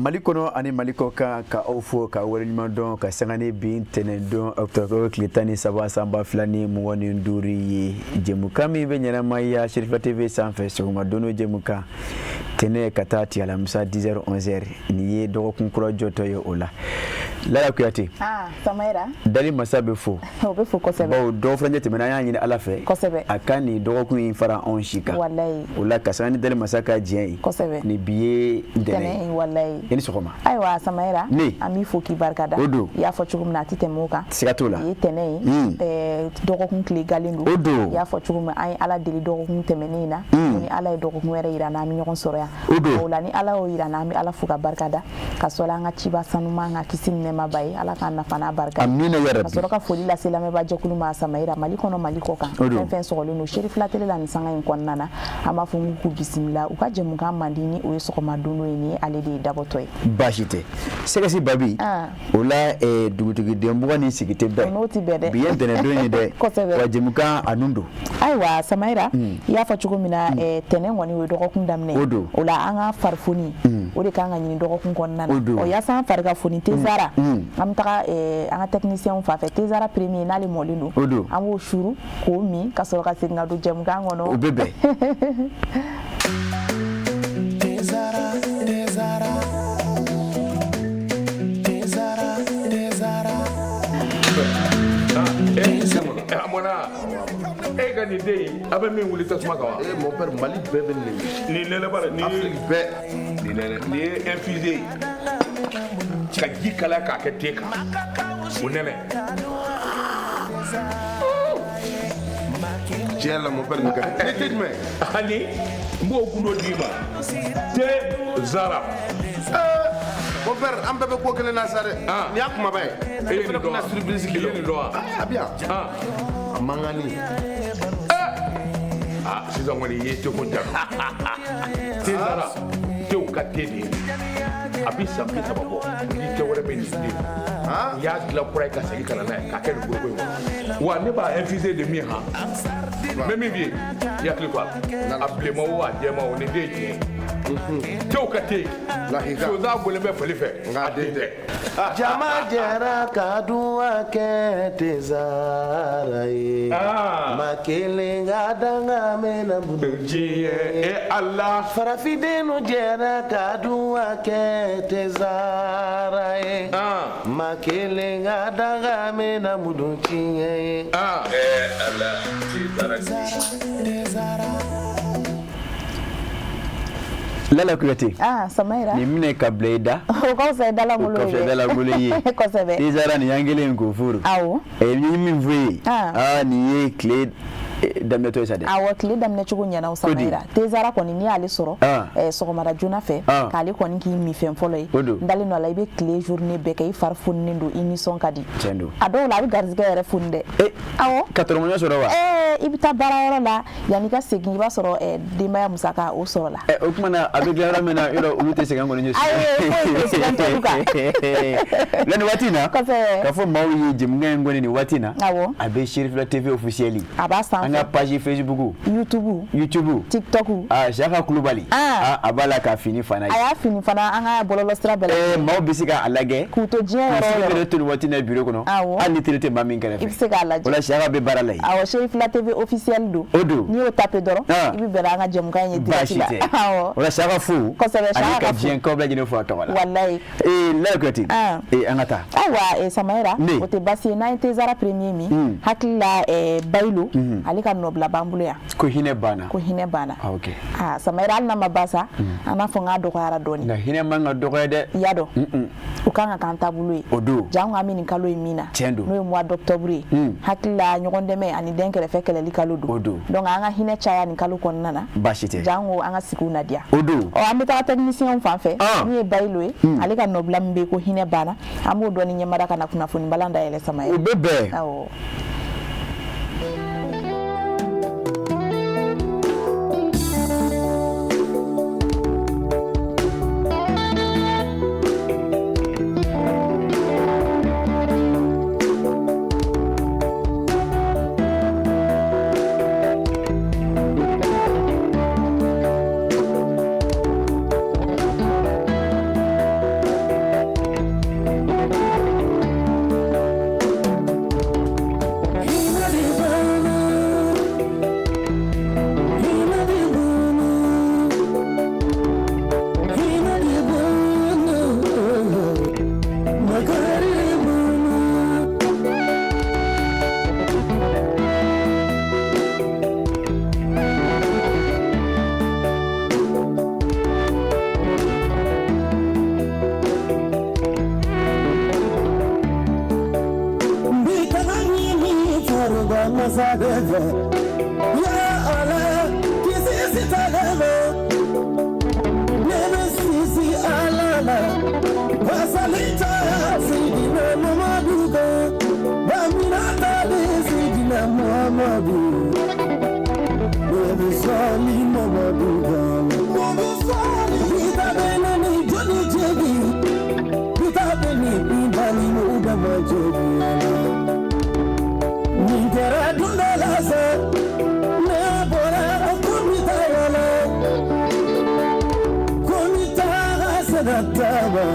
Mali kɔnɔ ani Mali kɔ kan, ka aw fo ka waleɲuman dɔn ka sanga ni bi ntɛnɛn don octobre tile 13 san 2025 ye. Jɛmukan min bɛ ɲɛnamaya Serifa TV sanfɛ, sɔgɔma don o jɛmukan, tɛnɛ ka taa ti alamisa 10h 11h, nin ye dɔgɔkun kura jɔtɔ ye. O la, Lala Kuyate. Ah, Samayira. Dali masa bɛ fo. O bɛ fo kosɛbɛ. Bawo dɔgɔ furancɛ tɛmɛna, an y'a ɲini Ala fɛ. Kosɛbɛ. A ka nin dɔgɔkun in fara anw si kan. Walayi. O la, ka sanga ni dali masa ka diɲɛ ye. Kosɛbɛ. Ni bi ye ntɛnɛn ye. Walayi. I ni sɔgɔma. Ayiwa Samayira. Ne. An b'i fo k'i barika da. O don. I y'a fɔ cogo min na, a tɛ tɛmɛ o kan. Siga t'o la. Bi ye tɛnɛn ye. Dɔgɔkun tile galen don. O don. I y'a fɔ cogo min, an ye Ala deli dɔgɔkun tɛmɛnen in na. Ko ni Ala ye dɔgɔkun wɛrɛ yira an na, an bɛ ɲɔgɔn sɔrɔ yan. O don. O la, ni Ala y'o yira an na, an bɛ Ala fo ka barika da. Ka sɔrɔ an ka ciba sanuman ka kisi ni nɛɛma b'a ye, Ala k'an nafa n'a barika. Amina ya rabbi. Ka sɔrɔ ka foli lase lamɛnbaa jɛkulu ma Samayira, Mali kɔnɔ, Mali kɔ kan. O don. Fɛn fɛn sɔgɔlen don Serifila Tele la nin sanga in kɔnɔna na, an b'a fɔ k'u bisimila u ka jɛmukan mandi ni o ye sɔgɔma don ye, nin ye ale de ye dabɔtɔ ye. Baasi tɛ. Sɛgɛsi Babi. O la, dugutigi den bugɔ ni sigi tɛ bɛn. N'o tɛ bɛn dɛ. Bi ye ntɛnɛn don ye dɛ. Kosɛbɛ. Wa jɛmukan a nun don. Ayiwa Samayira, i y'a fɔ cogo min na, tɛnɛn kɔni o ye dɔgɔkun daminɛ. O don. O la, an ka farifoni, o de kan ka ɲini dɔgɔkun kɔnɔna na. O don. Ɔ, yaasa an fari ka foni, Tezara, an bɛ taga an ka technicien fan fɛ, Tezara premier, n'ale mɔlen don. O don. An b'o suru k'o min ka sɔrɔ ka segin ka don jɛmukan kɔnɔ. O bɛ bɛn. Tezara, Tezara, Tezara, Tezara. A mɔna e ka nin den in, a bɛ min wuli tasuma kan wa? Eh, mon père, Mali bɛɛ bɛ nin de. Nin nɛnɛ bara nin ye. Afrique bɛɛ. Nin nɛnɛ, nin ye infusé ye ka ji kalaya k'a kɛ te kan, o nɛnɛ. Tiɲɛ la, mon père, nin ka di. Ne tɛ jumɛn? Ani n b'o gundo d'i ma, te zara. Mon père, an bɛɛ bɛ ko kelen na sa dɛ. Ah. Nin y'a kumaba ye. E ye Ne nin fana dɔn wa? bɛna surprise I k'i ye la. nin dɔn wa? A bɛ yan. Ah. A mankanni. Ah, sisan kɔni i ye teko jaabi. Te zara, tew ka te de ye. A bi san 30 bɔ ni te wɛrɛ bɛ nin den. Ah. U y'a dilan kura ye ka segin ka na n'a ye k'a kɛ nin foroko in kɔnɔ. Wa ne b'a infusé de min han, n bɛ min f'i ye, i hakili to a la, a bilenman o, a jɛman o, nin den ye tiɲɛ ye. Tew ka te. Lahika. Sonsan bɔlen bɛ fali fɛ. Nka a den tɛ. Jama jɛra ka duwa kɛ Tezara ye. Ah. Ma kelen ka danga mɛnna bolo. Diɲɛ e Ala. Farafindenw jɛra ka duwa kɛ Tezara ye. Ah. Ma kelen ka danga mɛnna mudu tiɲɛ ye. Ah. Ala, te zara. Lala Kuyate. Ah, Samayira. Nin minɛ ka bila i da. O ka fisa i dalankolon O ye. ka fisa i dalankolon ye. Kosɛbɛ. Tezara nin y'an kɛlen k'o furu. Awɔ. N ye min f'i ye. Ah. Aa, nin ye tile daminɛtɔ ye sa dɛ. Awɔ, tile daminɛ cogo ɲɛna o Samayira. Tezara kɔni, n'i y'ale sɔrɔ Ah. Sɔgɔmada joona fɛ, Ah. k'ale kɔni k'i minfɛn fɔlɔ ye. O don. N dalen don a la, i bɛ tile journée bɛɛ kɛ, i fari foninen don, i nisɔn ka di. Tiɲɛ don. A dɔw la, a bɛ garizigɛ yɛrɛ foni dɛ. Eh. Awɔ. Ka tɔrɔmɔɲɔ sɔrɔ wa? I bɛ taa baarayɔrɔ la, yanni i ka segin, i b'a sɔrɔ denbaya musaka o sɔrɔ la. O tuma na, a bɛ dilan yɔrɔ min na, yɔrɔ olu tɛ sɛgɛn kɔni ɲɛ. Ayi, foyi tɛ sɛgɛn t'olu kan. Nka nin waati in na, Kosɛbɛ. k'a fɔ maaw ye jɛmukan in kɔni nin waati in na, Awɔ. a bɛ Serifila TV officiel. A b'a sanfɛ. An ka page Facebook. YouTube. YouTube. TikTok. Ah, Siyaka Kulubali. Ah. Ah, a b'a la k'a fini fana ye. A y'a fini fana an ka bɔlɔlɔ sira bɛɛ Eh, la. maaw bɛ se k'a lajɛ. K'u to diɲɛ yɔrɔ o K'u yɔrɔ. sigilen to nin waati in na bureau kɔnɔ. Awɔ. Hali ni télé tɛ maa min kɛrɛfɛ. I bɛ se k'a lajɛ. O la, Siyaka bɛ baara la yen. Awɔ, Serifila TV officiel don. O don. N'i y'o tapé dɔrɔn, Ah. i bɛ bɛn n'an ka jɛmukan in ye direct Baasi la. tɛ. Awɔ. O la, Siyaka fo. Kosɛbɛ, Ani Siyaka ka fo. diɲɛ kaw bɛɛ lajɛlen fo a tɔgɔ la. Walayi. Eh, Lala Kuyate. Ah. Eh, an ka taa. Ayiwa Samayira, Ne. o tɛ baasi ye n'an ye Tezara premier min, hakili la Bayilo, ale ka nɔbila b'an bolo yan. Ko hinɛ banna. Ko hinɛ banna. Ah, ok. Ah, Samayira, hali n'a ma ban sa, an b'a fɔ n k'a dɔgɔyara dɔɔni. Nka hinɛ man ka dɔgɔya dɛ. I y'a dɔn, o kan ka k'an taabolo ye. O don. Jango an bɛ nin kalo in min na. Tiɲɛ don. N'o ye mois d'octobre ye. Hakili la, ɲɔgɔn dɛmɛ ani den kɛrɛfɛ kɛlɛli kalo don. O don. Donc an ka hinɛ caya nin kalo kɔnɔna na. Baasi tɛ. Jango an ka sigiw na diya. O don. Ɔ, an bɛ taga technicien fan fɛ. Ah. Min ye Bayilo ye, ale ka nɔbila min bɛ yen ko hinɛ banna, an b'o dɔɔni ɲɛmada ka na kunnafoni balan dayɛlɛ Samayira. O bɛ bɛn. Awɔ. masa de fɛ ya Ala kisi sitanɛ ma ne bɛ sisi Ala la wasali caya Seydina Mamadu kan Baminata de Seydina Muhamadu ne bɛ sali Mamadu kan ne bɛ sali Bita bɛ ne ni jɔni cɛ bi Bita bɛ ne ni balimaw dama cɛ bi Nin kɛra don dɔ la sa ne bɔra ko n bɛ taa yala ko n bɛ taa sɛnɛ taama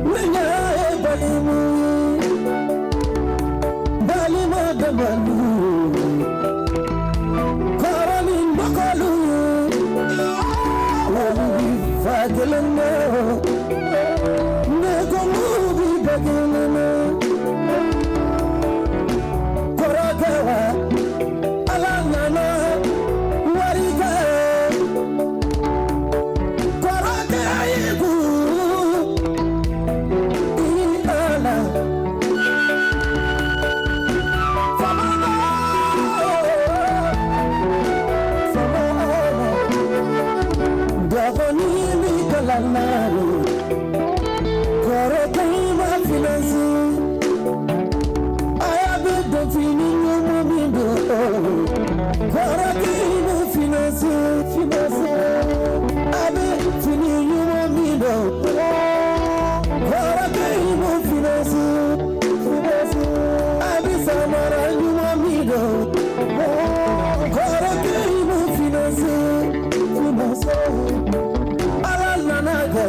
ne ɲɛ ye balimaw ye balima damalu kɔrɔ ni dɔgɔlu olu bi fa kelen na ne ko m'u bi ba kelen na kɔrɔkɛ wa Ala nana wari kɛ kɔrɔkɛ y'i kun i Ala fama fama Ala dɔgɔnin bi kalan na kɔrɔkɛ ma finance aya bɛ don fini ɲuman min don kɔrɔkɛ bɛ finance finance a bɛ fini ɲuman min don kɔrɔkɛ bɛ finance finance a bɛ samara ɲuman min don kɔrɔkɛ bɛ finance finance Ala nana kɛ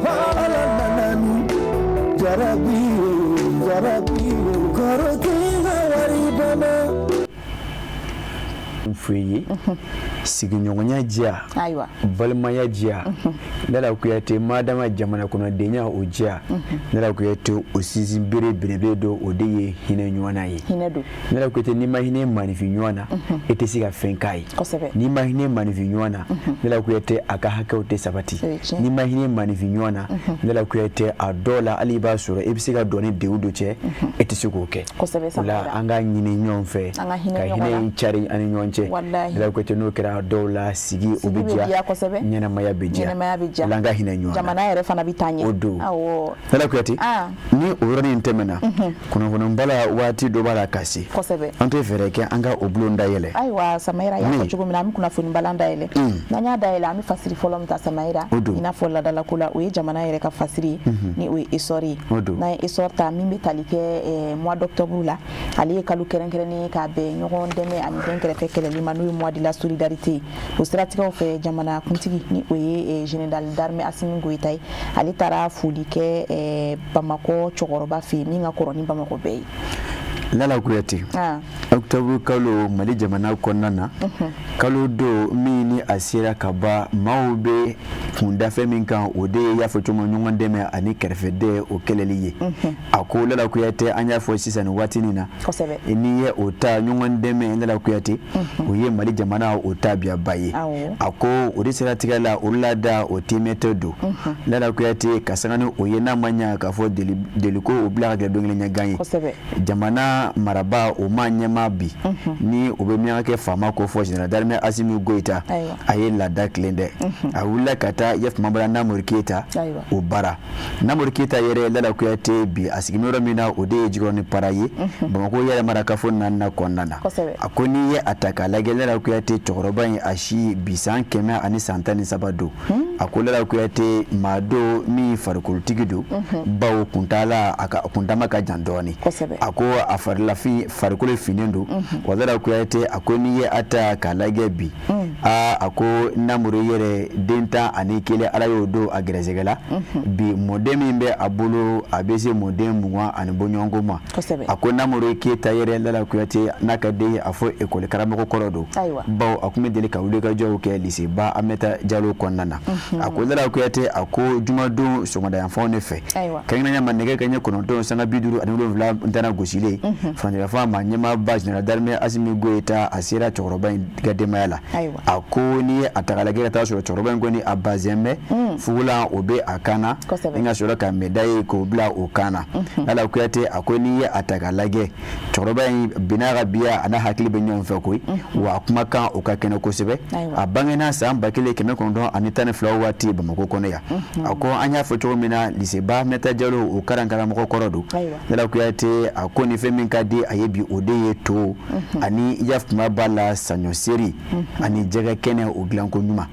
Ala nana ni jarabi ye jarabi ye kɔrɔkɛ ka wari banna. F'i ye sigiɲɔgɔnya diya, ayiwa, balimaya diya, Lala Kuyate, madama jamana kɔnɔdenya o diya, Lala Kuyate, o sinsin bere belebele dɔ o de ye hinɛ ɲɔgɔnna ye. Hinɛ don. Lala Kuyate, n'i ma hinɛ maaninfin ɲɔgɔn na, e tɛ se ka fɛn k'a ye. N'i ma hinɛ maaninfin ɲɔgɔn na, Lala Kuyate, a ka hakɛw tɛ sabati. N'i ma hinɛ maaninfin ɲɔgɔn na, Lala Kuyate, a dɔw la hali i b'a sɔrɔ e bɛ se ka dɔn ni degun dɔ cɛ, e tɛ se k'o kɛ. O la an k'a ɲini ɲɔgɔn fɛ ka hinɛ in cari an ni ɲɔgɔn cɛ. Lala Kuyate, n'o kɛra dɔw la sigi o bɛ diya, ɲɛnamaya bɛ diya, an ka hinɛ ɲɔgɔn na, jamana yɛrɛ fana bɛ taa ɲɛ. O don, Lala Kuyate, ni o yɔrɔnin tɛmɛna, kunnafonibala waati dɔ b'a la ka se, an tɛ fɛɛrɛ kɛ an ka o bulon dayɛlɛ. Ayiwa Samayira, y'a fɔ cogo min na, an bɛ kunnafonibala dayɛlɛ. N'an y'a dayɛlɛ, an bɛ fasiri fɔlɔ min ta Samayira, i n'a fɔ laadalako la, o ye jamana yɛrɛ ka fasiri ye, ni o ye Essor ye. N'an ye Essor ta min bɛ tali kɛ mois d'octobre la, ale ye kalo kɛrɛnkɛrɛnnen ye k'a bɛn ɲɔgɔn dɛmɛ ani dɛnkɛrɛfɛ kɛlɛli ma, n'o ye mois de la solidarité ye. O siratigɛw fɛ, jamana kuntigi, ni o ye général d'armée Assimi Goïta ye, ale taara foli kɛ Bamakɔ cɛkɔrɔba fɛ yen min ka kɔrɔ ni Bamakɔ bɛɛ ye. Lala Kuyate, octobre kalo Mali jamana kɔnɔna na, kalo don min ni a sera ka ban, maaw bɛ kundafɛn min kan, o de ye y'a fɔ cogo min ɲɔgɔn dɛmɛ ani kɛrɛfɛdɛn o kɛlɛli ye. A ko Lala Kuyate, an y'a fɔ sisan nin waati nin na, n'i ye o ta ɲɔgɔn dɛmɛ, Lala Kuyate, o ye Mali jamana o tabiyaba ye. A ko o de siratigɛ la, o laada o tiimɛtɔ don, Lala Kuyate, ka sanga ni o ye, n'a ma ɲɛ k'a fɔ deliko o bila ka kɛ don kelen ɲɛgan ye. Jamana marabaa o maa ɲɛmaa bi ni o bɛ miyankakɛ faama ko fɔ, général d'armée Assimi Goïta, a ye laada tilen dɛ. A wulila ka taa yafamabala Namori Keyita o bara. Namori Keyita yɛrɛ, Lala Kuyate, bi a sigin yɔrɔ min na, o de ye Jikɔrɔni Para ye, Bamakɔ yɛrɛ marakafo naaninan kɔnɔna na. A ko n'i ye a ta k'a lajɛ, Lala Kuyate, cɛkɔrɔba in a si bi san 113 don. A ko Lala Kuyate, maa don min farikolotigi don, bawo kuntaala a ka kuntama ka jan dɔɔnin. A ko a farilafin farikolo finnen don wa. Lala Kuyate, a ko n'i ye a ta k'a lajɛ bi, aa, a ko Namori yɛrɛ den 11 Ala y'o don a gɛrɛsɛgɛ la. Bi mɔden min bɛ a bolo, a bɛ se mɔden 20 ani bɔɲɔgɔnko ma. A ko Namori Keyita yɛrɛ, Lala Kuyate, n'a ka den ye a fɔ ekɔli karamɔgɔ kɔrɔ don, bawo a tun bɛ deli ka wulikajɔw kɛ liseba Aminata Jalo kɔnɔna na. A ko Lala Kuyate, a ko jumadon sɔgɔmadayanfanw de fɛ, kɛrɛnkɛrɛnnenya ma nɛgɛ kanɲɛ 9 sanga 57 ntana gosilen, furancɛlafanga maa ɲɛmaaba général d'armée Assimi Goïta, a sera cɛkɔrɔba in ka denbaya la. A ko n'i ye a ta k'a lajɛ ka taa sɔrɔ cɛkɔrɔba in kɔni a bazɛn bɛ. Fugulan o bɛ a kan na, ni ka sɔrɔ ka médaille k'o bila o kan na. Lala Kuyate a ko n'i ye a ta k'a lajɛ, cɛkɔrɔba in bina ka biya a n'a hakili bɛ ɲɔgɔn fɛ koyi, wa a kumakan o ka kɛnɛ kosɛbɛ. A bangena san 1912 waati Bamakɔ kɔnɔ yan. A ko an y'a fɔ cogo min na, lycée ba Aminata Jalo o kalan karamɔgɔ kɔrɔ don. Lala Kuyate a ko ni fɛn min ka di a ye bi, o de ye to ani i y'a faamuya b'a la, saɲɔ seri ani jɛgɛ kɛnɛ o dilanko ɲuman.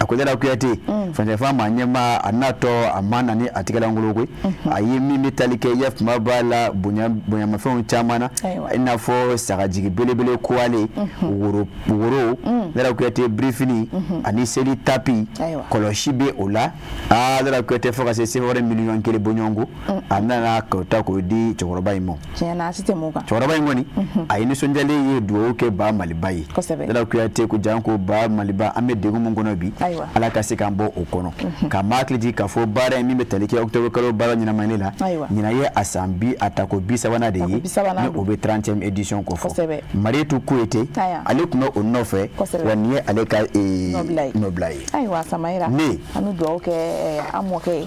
A ko Lala Kuyate, fanjafan maa ɲɛmaa a natɔ a ma na ni a tigɛlankolon koyi. A ye min bɛ tali kɛ, i y'a faamuya b'a la, bonyamafɛnw caman na, i n'a fɔ sagajigi belebele kuwale, woro woro, Lala Kuyate, birifini ani seli tapi, kɔlɔsi bɛ o la. Aa, Lala Kuyate, fo ka se sefawari miliyɔn 1 bɔɲɔgɔnko, a nana k'o ta k'o di cɛkɔrɔba in ma. Tiɲɛ na, a si tɛ mun kan. Cɛkɔrɔba in kɔni, a ye nisɔndiyalen ye, dugawu kɛ ba Maliba ye. Lala Kuyate ko janko ba Maliba, an bɛ degun min kɔnɔ bi, Ala ka se k'an bɔ o kɔnɔ. Ka maa hakili jigin k'a fɔ baara in min bɛ tali kɛ octobre kalo baara ɲɛnamayali la, ɲinan ye a san bi a tako 30nan de ye, ni o bɛ 30e édition kofɔ. Marietu Kuyate, ale tun bɛ o nɔfɛ, wa nin ye ale ka nɔbila ye. Ayiwa Samayira, ne an bɛ dugawu kɛ an mɔkɛ ye.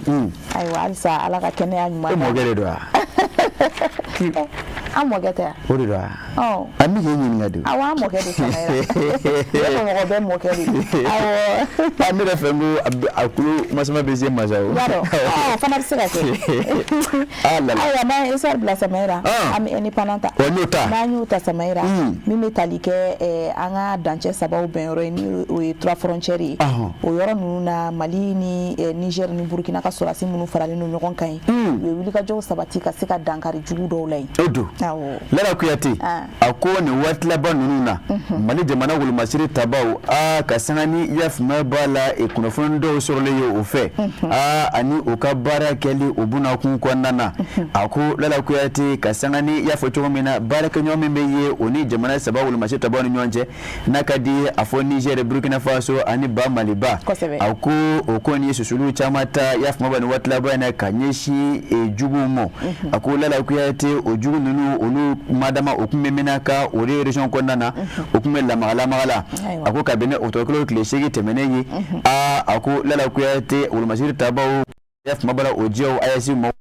Ayiwa, halisa Ala ka kɛnɛya ɲuman. E mɔkɛ de don wa? An mɔkɛ tɛ yan? O de don wa? Ɔ. An bɛ k'e ɲininka de. Awɔ, an mɔkɛ don Samayira. Ne mɔgɔ bɛɛ mɔkɛ de don. Awɔ. A ne yɛrɛ fɛ n ko a kulo masama bɛ se masa o. Y'a dɔn, o fana bɛ se ka kɛ. Ah lala. Ayiwa, n'an ye Essor bila Samayira, an bɛ Indépendant ta. Wa n y'o ta. N'an y'o ta Samayira, min bɛ tali kɛ an ka dancɛ sabaw bɛnyɔrɔ ye, ni o ye trois frontières ye. O yɔrɔ ninnu na, Mali ni Niger ni Burukina ka sɔrɔdasi minnu faralen don ɲɔgɔn kan yen, u ye wulikajɔw sabati ka se ka dankari jugu dɔw la yen. O don. Awɔ. Lala Kuyate, a ko nin waati laban ninnu na, Mali jamana wolomasiri tabaw, aa, ka sanga ni i y'a faamuya b'a la, kunnafoni dɔw sɔrɔlen ye o fɛ, aa, ani u ka baara kɛli o bunakun kɔnɔna na. A ko Lala Kuyate, ka sanga ni i y'a fɔ cogo min na, baarakɛɲɔgɔn min bɛ ye o ni jamana saba wolomasiri tabaw ni ɲɔgɔn cɛ, n'a ka di ye a fɔ Niger, Burkina Faso ani ba Maliba, a ko o kɔni ye susuli caman ta, i y'a faamuya, nin waati laban in na ka ɲɛsin juguw ma. A ko Lala Kuyate, o jugu ninnu olu madama o tun bɛ Menaka o de région kɔnɔna na, o tun bɛ lamagalamaga la. A ko kabini octobre kalo tile 8 tɛmɛnen ye, aa, a ko Lala Kuyate, wolomasiri tabaw, i y'a faamuya b'a la, o jɛw AES mɔgɔw.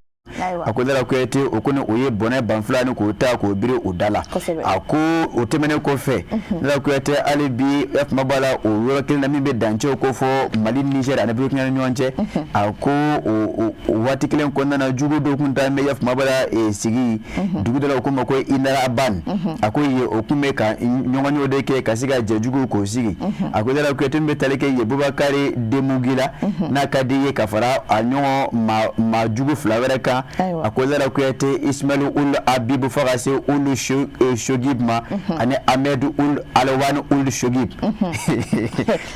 A ko Lala Kuyate, o kɔni o ye bɔnɛ banfula ni k'o ta k'o biri o da la. A ko o tɛmɛnen kɔfɛ, Lala Kuyate, hali bi, i y'a faamuya b'a la, o yɔrɔ kelen na min bɛ dancɛw kofɔ Mali, Niger ani Burukina ni ɲɔgɔn cɛ, a ko o waati kelen kɔnɔna na, jugu dɔw tun taa bɛ, i y'a faamuya b'a la, sigi dugu dɔ la, o k'o ma ko Inaraban. A ko yen o tun bɛ ka ɲɔgɔnyew de kɛ ka se ka jɛjuguw k'o sigi. A ko Lala Kuyate, min bɛ tali kɛ yen Bubakari Demugi la, n'a ka di ye ka fara a ɲɔgɔn maa jugu fila wɛrɛ kan, a ko Lala Kuyate, Ismail Ul Abibu fo ka se Ulu Shogib ma, ani Ahmed Ul Alwani Ul Shogib.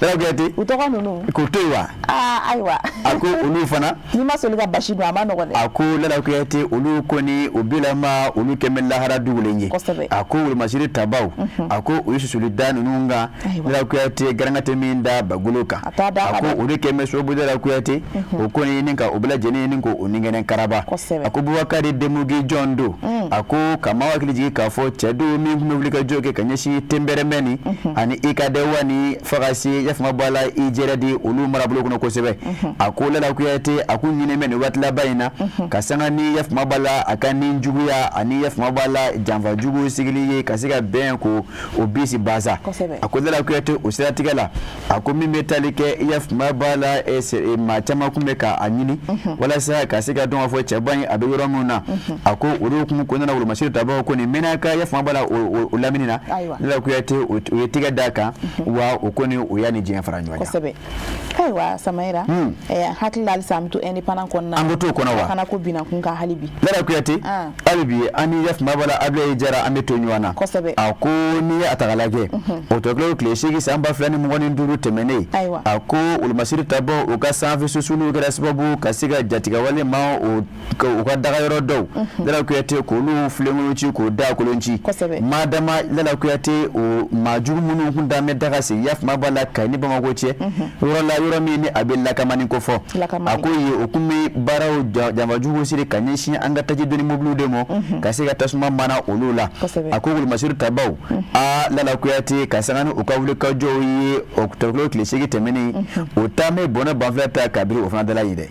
Lala Kuyate, u tɔgɔ ninnu k'o to yen wa? Aa, ayiwa. A ko olu fana, n'i ma soli ka basi dun, a ma nɔgɔn dɛ. A ko Lala Kuyate, olu kɔni o bilama olu kɛn bɛ lahara dugulen ye. A ko wolomasiri tabaw, a ko u ye susuli da ninnu kan. Lala Kuyate, garanka tɛ min da bagolo kan, a ko olu kɛn bɛ sababu, Lala Kuyate, o kɔni ni ka o bɛɛ lajɛlen ni k'o nigɛnɛ karaba. A ko Bubakari Demugi jɔn don? A ko ka maa hakili jigin k'a fɔ cɛ don min tun bɛ wuli ka jɔ kɛ ka ɲɛsin Tɛnbɛrɛmɛni ani Ikadɛwa ni fo ka se, y'a faamuya b'a la, Ijɛrɛdi olu marabolo kɔnɔ kosɛbɛ. A ko Lala Kuyate, a kun ɲininen bɛ nin waati laban in na ka sanga ni, y'a faamuya b'a la, a ka ni juguya ani, y'a faamuya b'a la, janfa jugu sigili ye ka se ka bɛn ko o bisi basa. A ko Lala Kuyate, o siratigɛ la, a ko min bɛ tali kɛ, i y'a faamuya b'a la, maa caman tun bɛ k'a ɲini walasa ka se ka dɔn k'a fɔ cɛba in a bɛ yɔrɔ min na. A ko olu hukumu kɔnɔna na, wolomasiri tabaw kɔni Menaka, i y'a faamuya b'a la, o lamini na, Lala Kuyate, u ye tɛgɛ d'a kan, wa o kɔni o y'a ni diɲɛ fara ɲɔgɔn kan. Ayiwa Samayira, hakili la halisa an bɛ to Indépendant kɔnɔna na. An bɛ t'o kɔnɔ wa? Lakana ko binna kun kan hali bi. Lala Kuyate, hali bi an ni y'a faamuya b'a la, Abilaye Jara, an bɛ to ɲɔgɔn na. A ko n'i ye a ta k'a lajɛ, octobre kalo tile 8 san 2025 tɛmɛnen, a ko wolomasiri tabaw u ka sanfɛ susuliw kɛra sababu ka se ka jatigɛwale ma u ka dagayɔrɔ dɔw, Lala Kuyate, k'olu filenkolon ci k'o da kolon ci. Madama Lala Kuyate, o maa jugu minnu tun dalen bɛ daga sigi, y'a faamuya b'a la, Kayi ni Bamakɔ cɛ yɔrɔ la, yɔrɔ min ni a bɛ Lakamani ko fɔ, a ko yen o tun bɛ baara baaraw janfajugu siri ka ɲɛsin an ka taji doni mobiliw de ma ka se ka tasuma mana olu la. A ko wolomasiri tabaw aa Lala Kuyate, ka sanga ni u ka wulikajɔw ye ɔkutɔburukalo tile 8 tɛmɛnen, o taama bɔnɛ banfula ta kabiri o fana dala yen dɛ.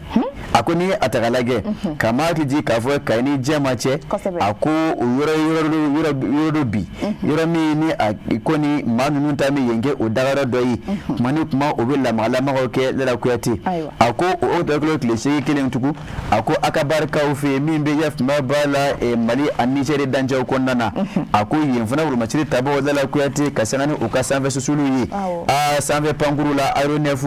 A ko n'i ye a ta k'a lajɛ, ka maa hakili jigin k'a fɔ Kayi ni Jɛma cɛ, a ko o yɔrɔ yɔrɔ dɔ bi yɔrɔ min ni a ko ni maa ninnu ta bɛ yen kɛ o dagayɔrɔ dɔ ye, kuma ni kuma o bɛ lamagalamaw kɛ. Lala Kuyate, a ko o ɔkutɔburukalo tile 8 kelen tugun, a ko Akabarikaw fɛ yen min bɛ yafima b'a la Mali ani Nizɛri dancɛw kɔnɔna na, a ko yen fana wolomasiri tabaw, Lala Kuyate, ka sanga ni u ka sanfɛ susuluw ye, aa sanfɛ pankuru la, aéronef,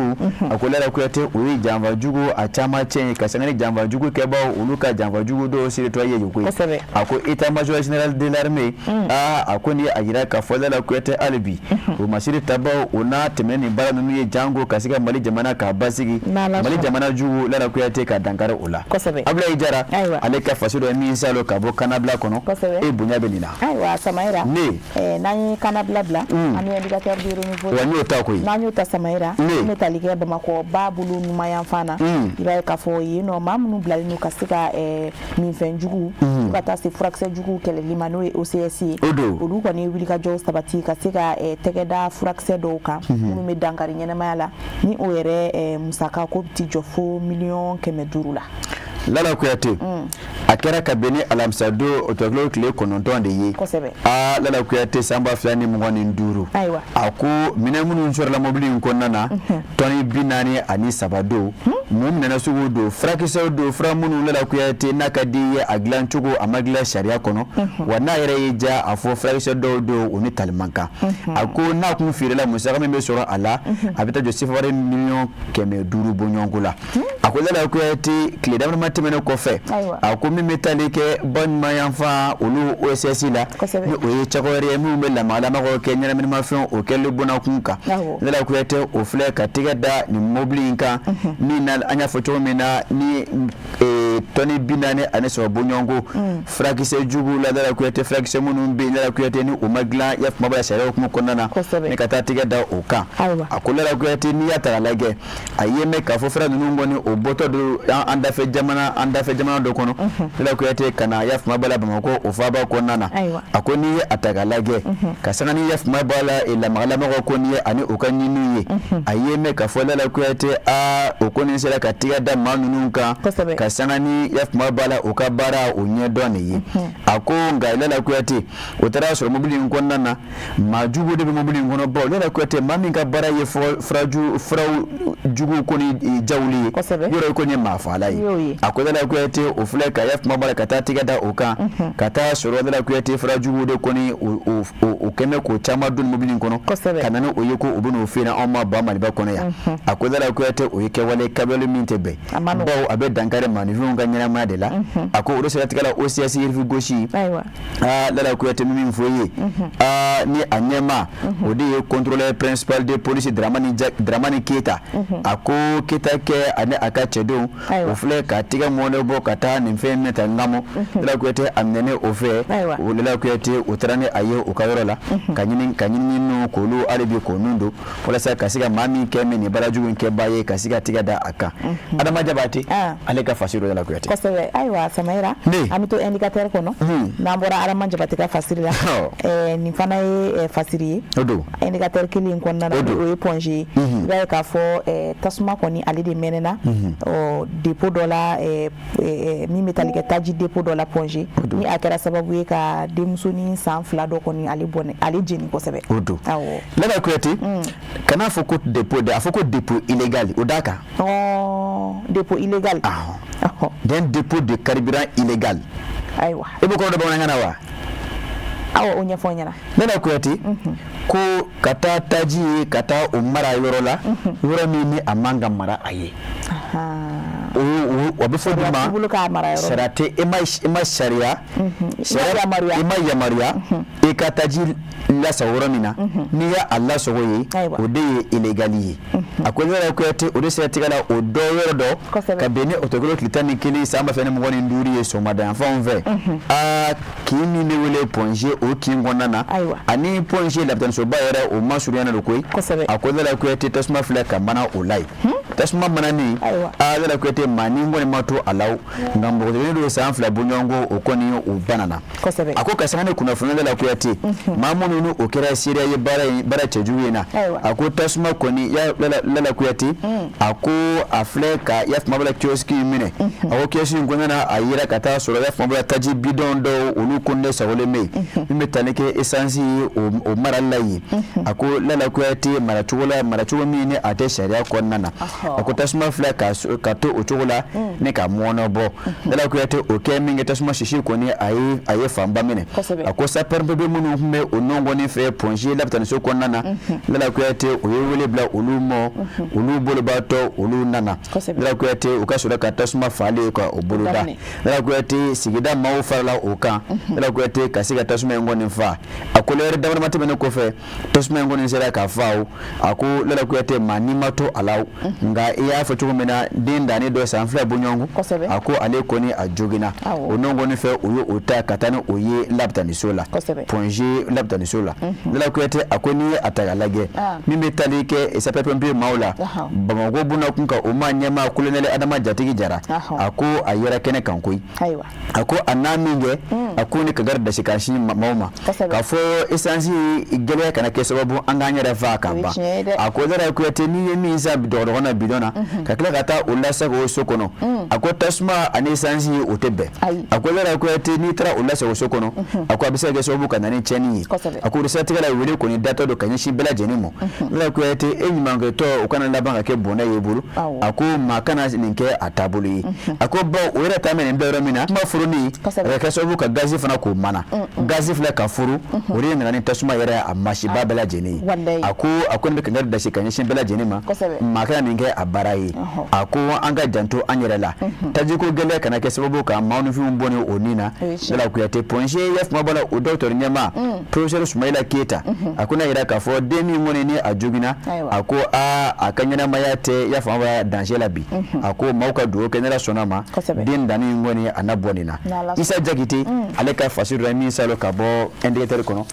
a ko Lala Kuyate, o ye janfa jugu a caman cɛ ye, ka sanga ni janfa jugu kɛbaw olu ka janfa jugu dɔw siritɔ ye yen koyi. A ko état major général de l'armée, aa a ko ni a jira k'a fɔ Lala Kuyate, hali bi wolomasiri tabaw o n'a tɛmɛn ni baara ninnu ye, jango ka se ka Mali jamana k'a basigi, Mali jamana jugu, Lala Kuyate, ka dankari o la. Abulayi Jara, ale ka fasiri dɔ ye min salo ka bɔ kannabila kɔnɔ, e bonya bɛ nin na. Ayiwa Samayira, n'an ye kannabila bila, an bɛ Indicateur du renouveau. Wa n y'o ta koyi. N'an y'o ta Samayira, min bɛ tali kɛ Bamakɔ ba bolo numanyanfan na, i b'a ye k'a fɔ yen nɔ, maa minnu bilalen don ka se ka minfɛn jugu fo ka taa se furakisɛ jugu kɛlɛli ma, n'o ye OCS ye, olu kɔni ye wulikajɔw sabati ka se ka tɛgɛ da furakisɛ dɔw kan minnu bɛ dankari ɲɛnamaya la, ni o yɛrɛ musaka ko bɛ t'i jɔ fo miliyɔn 500 la. Lala Kuyate, a kɛra ka bɛn ni alamisa don ɔkutɔburukalo tile 9 de ye. Aa Lala Kuyate, san 2025, a ko minɛn minnu sɔrɔla mobili in kɔnɔna na, tɔni 43 don. Mun minɛn sugu don? Furakisɛw don, fura minnu, Lala Kuyate, n'a ka di i ye, a dilan cogo a ma dilan sariya kɔnɔ, wa n'a yɛrɛ y'i diya, a fɔ furakisɛ dɔw don, u ni tali man kan. A ko n'a kun feerela, musaka min bɛ sɔrɔ a la, a bɛ taa jɔ sefawari miliyɔn 500 bɔɲɔgɔnko la. A ko Lala Kuyate, tile damadama tɛmɛnen kɔfɛ, a ko min bɛ tali kɛ ba ɲumanyanfan olu OCS la, ni o ye cakɛ wɛrɛ ye minnu bɛ lamagalamaw kɛ ɲɛnaminimafɛnw o kɛli bɔnakun kan, Lala Kuyate, o filɛ ka tɛgɛ da nin mobili in kan min na an y'a fɔ cogo min na, ni tɔni 43 bɔɲɔgɔnko furakisɛ jugu la, Lala Kuyate, furakisɛ minnu bɛ yen, Lala Kuyate, ni u ma dilan yafama b'a sariya hukumu kɔnɔna na, ni ka taa tɛgɛ da o kan. A ko Lala Kuyate, n'i y'a ta k'a lajɛ, a ye mɛn k'a fɔ fura ninnu kɔni o bɔtɔ don an dafɛ jamana dɔ kɔnɔ, Lala Kuyate, ka na yafama b'a la Bamakɔ o faaba kɔnɔna na. A ko n'i ye a ta k'a lajɛ, ka sanga ni yafama b'a la lamagalamaw kɔni ye ani u ka ɲininiw ye, a ye mɛn k'a fɔ Lala Kuyate, aa o kɔni sera ka tɛgɛ da maa ninnu kan, ka sanga ni yafama b'a la u ka baara o ɲɛdɔn de ye. A ko nka Lala Kuyate, o taara sɔrɔ mobili in kɔnɔna na, maa jugu de bɛ mobili in kɔnɔ, bawo Lala Kuyate, maa min ka baara ye furaju furaw jugu kɔni jawuli ye, yɔrɔ kɔni ye maa faala ye. A ko Lala Kuyate, o filɛ ka yafama b'a la ka taa tɛgɛ da o kan, ka taa sɔrɔ Lala Kuyate, fura jugu de kɔni o kɛmɛ k'o caman don mobili in kɔnɔ ka na ni o ye, ko u bɛ n'o feere anw ma ba Maliba kɔnɔ yan. A ko Lala Kuyate, o ye kɛwale kabili min tɛ bɛn, bawo a bɛ dankari maaninfinw ka ɲɛnamaya de la. A ko o de siratigɛ la, OCS rive gauche, aa Lala Kuyate, min fɔ i ye, aa ni a ɲɛmaa o de ye contrôleur principal de police Dramani Keyita. A ko Keyita kɛ ani a ka cɛdenw, o filɛ ka tigɛ mɔnɛ bɔ ka taa nin fɛn minɛ ta Ngamɔ. Lala Kuyate, a minɛnen o fɛ, o Lala Kuyate, o taara ni a ye u ka yɔrɔ la ka ɲini ka ɲinini k'olu hali bi k'o nun don, walasa ka se ka maa min kɛ min nin baara jugu in kɛbaa ye, ka se ka tigɛ da a kan. Adama Jabate, ale ka fasiri dɔ Lala Kuyate. Kosɛbɛ. Ayiwa Samayira, an bɛ to Indicateur kɔnɔ. N'an bɔra Adama Jabate ka fasiri la, nin fana ye fasiri ye o don Indicateur kelen in kɔnɔna na, o ye Point G ye. I b'a ye k'a fɔ tasuma kɔni ale de mɛnɛna dépôt dɔ la min bɛ tali kɛ taji dépôt dɔ la Point G, ni a kɛra sababu ye ka denmusonin san 2 dɔ kɔni ale bɔnɛ, ale jeni kosɛbɛ. O don. Lala Kuyate, kan'a fɔ ko dépôt dɛ, a fɔ ko dépôt illégal, o d'a kan. Dépôt illégal. D'un dépôt de carburant illégal. Ayiwa. I bɛ kɔrɔ dɔn bamanankan na wa? Awɔ, o ɲɛfɔ n ɲɛna. Lala Kuyate, ko ka taa taji ye ka taa o mara yɔrɔ la, yɔrɔ min ni a man ka mara a ye, o bɛ fɔ de ma sariya tɛ e ma sariya i ma yamaruya i ka taji lasago yɔrɔ min na, n'i y'a lasago ye, o de ye illégal ye. A ko Lala Kuyate, o de siratigɛ la, o dɔ yɔrɔ dɔ ka bɛn ni ɔkutɔburukalo tile 11 san 2025 ye, sɔgɔmada yanfanw fɛ, aa kin min bɛ wele Point G, o kin kɔnɔna na ani Point G lapitanisoba yɛrɛ, o ma surunyana don koyi. A ko Lala Kuyate, tasuma filɛ ka mana o la yen. Tasuma manani, aa, Lala Kuyate, maa ni kɔni ma to a la, nka npogotiginin dɔw san 2 bɔɲɔgɔnko, o kɔni u banana. A ko ka sanga ni kunnafoni, Lala Kuyate, maa minnu ni o kɛra seereya ye baara in, baara cɛjugu in na, a ko tasuma kɔni ya, Lala Kuyate, a ko a filɛ ka yafama kiosque in minɛ. A ko kiosque in kɔnɔna na, a yera ka taa sɔrɔ yafama taji bidɔn dɔw, olu ko ne sagolen bɛ yen, min bɛ tali kɛ essence ye, o marali la yen. A ko Lala Kuyate, maracogo la, maracogo min ni a tɛ sariya kɔnɔna na. A ko tasuma filɛ ka to o cogo la ne ka mɔnɔ bɔ. Lala Kuyate, o kɛ min kɛ, tasuma sisi kɔni a ye fanba minɛ. A ko sapeur-pompier minnu tun bɛ o nɔ kɔni fɛ Point G lapitaniso kɔnɔna na, Lala Kuyate, o ye wele bila olu ma, olu bolobaatɔ, olu nana. Lala Kuyate, u ka sɔrɔ ka tasuma faalen ka o boloda. Lala Kuyate, sigida maaw farala o kan, Lala Kuyate, ka se ka tasuma in kɔni fa. A ko lɛrɛ damadama tɛmɛnen kɔfɛ, tasuma in kɔni sera ka fa o. A ko Lala Kuyate, maa n'i ma to a la, nka i y'a fɔ cogo min na, den danni dɔ san 2 bɔɲɔgɔnko, a ko ale kɔni a joginna. O nɔ kɔni fɛ, u ye o ta ka taa ni o ye lapitaniso la, Point G lapitaniso la. Lala Kuyate, a ko n'i ye a ta k'a lajɛ, min bɛ tali kɛ sapeur pompier maaw la Bamakɔ bunda kun kan, o maa ɲɛmaa, colonel Adama Jatigi Jara, a ko a yɛrɛ kɛnɛ kan koyi. A ko a n'a min kɛ, a ko ni kangari dasikan sin maaw ma k'a fɔ essence gɛlɛya kana kɛ sababu an k'an yɛrɛ faa ka ban. A ko Lala Kuyate, n'i ye min san dɔgɔdɔgɔ na bidɔn na, ka tila ka taa o lasago so kɔnɔ, a ko tasuma ani essence, o tɛ bɛn. A ko Lala Kuyate, n'i taara o lasago so kɔnɔ, a ko a bɛ se ka kɛ sababu ka na ni tiɲɛni ye. A ko o siratigɛ la, wele kɔni datɔ don ka ɲɛsin bɛɛ lajɛlen ma. Lala Kuyate, e ɲumankɛtɔ, o kana laban ka kɛ bɔnɛ ye bolo. A ko maa kana nin kɛ a taabolo ye. A ko bawo o yɛrɛ ta minɛ bɛ yɔrɔ min na, kuma furuni a ka kɛ sababu ka gazi fana k'o mana. Gazi filɛ ka furu, o de nana ni tasuma yɛrɛ a masiba bɛɛ lajɛlen ye. A ko nin bɛ kangari dasi ka ɲɛsin bɛɛ lajɛlen ma, maa kana nin kɛ a baara ye. A ko an ka janto an yɛrɛ la, tajiko gɛlɛya kana kɛ sababu ka maaninfinw bɔ ni o nin na. Lala Kuyate, Point G yafama b'a la, o docteur ɲɛmaa, professeur Sumayila Keyita, a ko n'a yira k'a fɔ den min kɔni ni a joginna, a ko aa, a ka ɲɛnamaya tɛ yafama b'a danger la bi. A ko maaw ka dugawu kɛ, n'Ala sɔnna ma, den danni in kɔni a na bɔ nin na. Isa Jakite, ale ka fasiri dɔ min salo ka bɔ Indicateur kɔnɔ.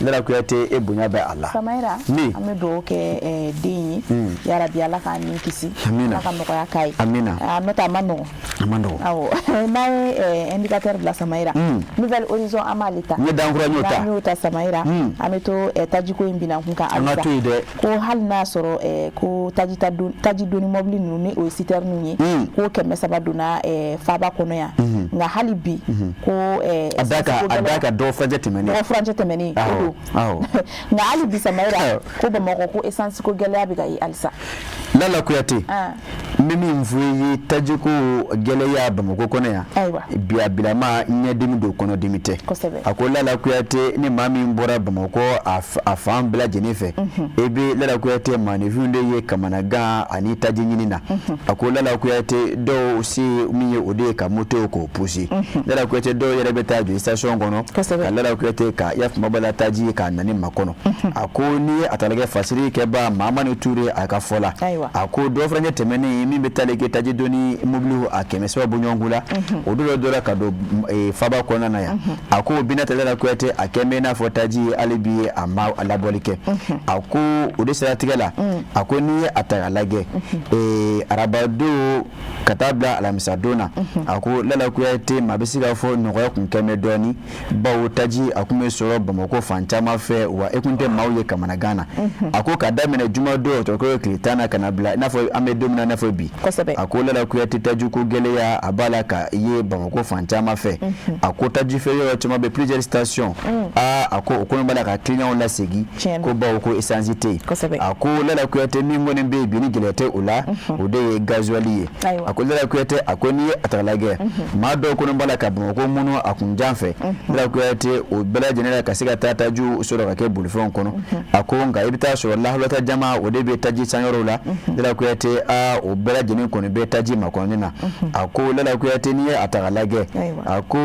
Lala Kuyate, e bonya bɛ a la. Samayira, an bɛ dugawu kɛ den ye, yarabi Ala k'a ni kisi, Ala ka nɔgɔya k'a ye. Amina. N'o tɛ a ma nɔgɔn. A ma nɔgɔn. Awɔ, n'an ye Indicateur bila, Samayira, Nouvel Horizon, an b'ale ta. N ye dankura, n y'o ta. N'an y'o ta, Samayira, an bɛ to tajiko in binan kun kan. An ka to yen dɛ. Ko hali n'a sɔrɔ ko taji ta don, taji doni mɔbili ninnu, ni o ye citerne ye, ko 300 donna faaba kɔnɔ yan, nka hali bi ko a da ka a da ka dɔgɔ furancɛ tɛmɛnen. Dɔgɔ furancɛ tɛmɛnen, o don. Nka hali bi, Samayira, ko Bamakɔ, ko essence ko gɛlɛya bɛ ka ye halisa. Lala Kuyate, n bɛ min fɔ i ye, tajiko gɛlɛya Bamakɔ kɔnɔ yan bi, a bilama ɲɛdimi don, kɔnɔdimi tɛ. A ko Lala Kuyate, ni maa min bɔra Bamakɔ a fan bɛɛ lajɛlen fɛ, e bɛ Lala Kuyate maaninfinw de ye kamanagan ani taji ɲini na. A ko Lala Kuyate, dɔw se min ye, o de ye ka moto k'o pousser. Lala Kuyate, dɔw yɛrɛ bɛ taa jɔ station kɔnɔ ka Lala Kuyate ka yafama bala taji k'a nani makɔnɔ. A ko n'i ye a ta lajɛ, fasiri kɛba Mahamani Ture, a ka fɔ la, a ko dɔ furancɛ tɛmɛnen min bɛ tali kɛ taji doni mobili a 300 bɔɲɔgɔnko la, o dɔ dɔra ka don faba kɔnɔna na yan. A ko Binata Lala Kuyate, a kɛ bɛ i n'a fɔ taji hali bi a ma labɔli kɛ. A ko o de siratigɛ la, a ko n'i ye a ta k'a lajɛ, arabadon ka taa bila alamisadon na, a ko Lala Kuyate, maa bɛ se k'a fɔ nɔgɔya kun kɛn bɛ dɔɔni, bawo taji a kun bɛ sɔrɔ Bamakɔ fan caman fɛ, wa e kun tɛ maaw ye kamanagan na. A ko ka daminɛ jumadon, o tɔgɔ ye tile 10 na, ka na bila i n'a fɔ an bɛ don min na i n'a fɔ bi, a ko Lala Kuyate, tajiko gɛlɛya a b'a la ka ye Bamakɔ fan caman fɛ. A ko taji feere yɔrɔ caman bɛ, plusieurs stations, aa, a ko o kɔni b'a la ka clients lasegin, ko bawo ko essence tɛ yen. A ko Lala Kuyate, min kɔni bɛ yen bi ni gɛlɛya tɛ o la, o de ye gasoil ye. A ko Lala Kuyate, a ko n'i ye a ta k'a lajɛ, maa dɔw kɔni b'a la ka Bamakɔ munu a kunjan fɛ, Lala Kuyate, o bɛɛ lajɛlen la ka se ka taa tajiw sɔrɔ ka kɛ bolifɛnw kɔnɔ. A ko nka i bɛ taa sɔrɔ lahalata jama, o de bɛ taji sanyɔrɔw la. Lala Kuyate, aa, o bɛɛ lajɛlen kɔni bɛ taji makɔnɔni na. A ko Lala Kuyate, n'i ye a ta k'a lajɛ, a ko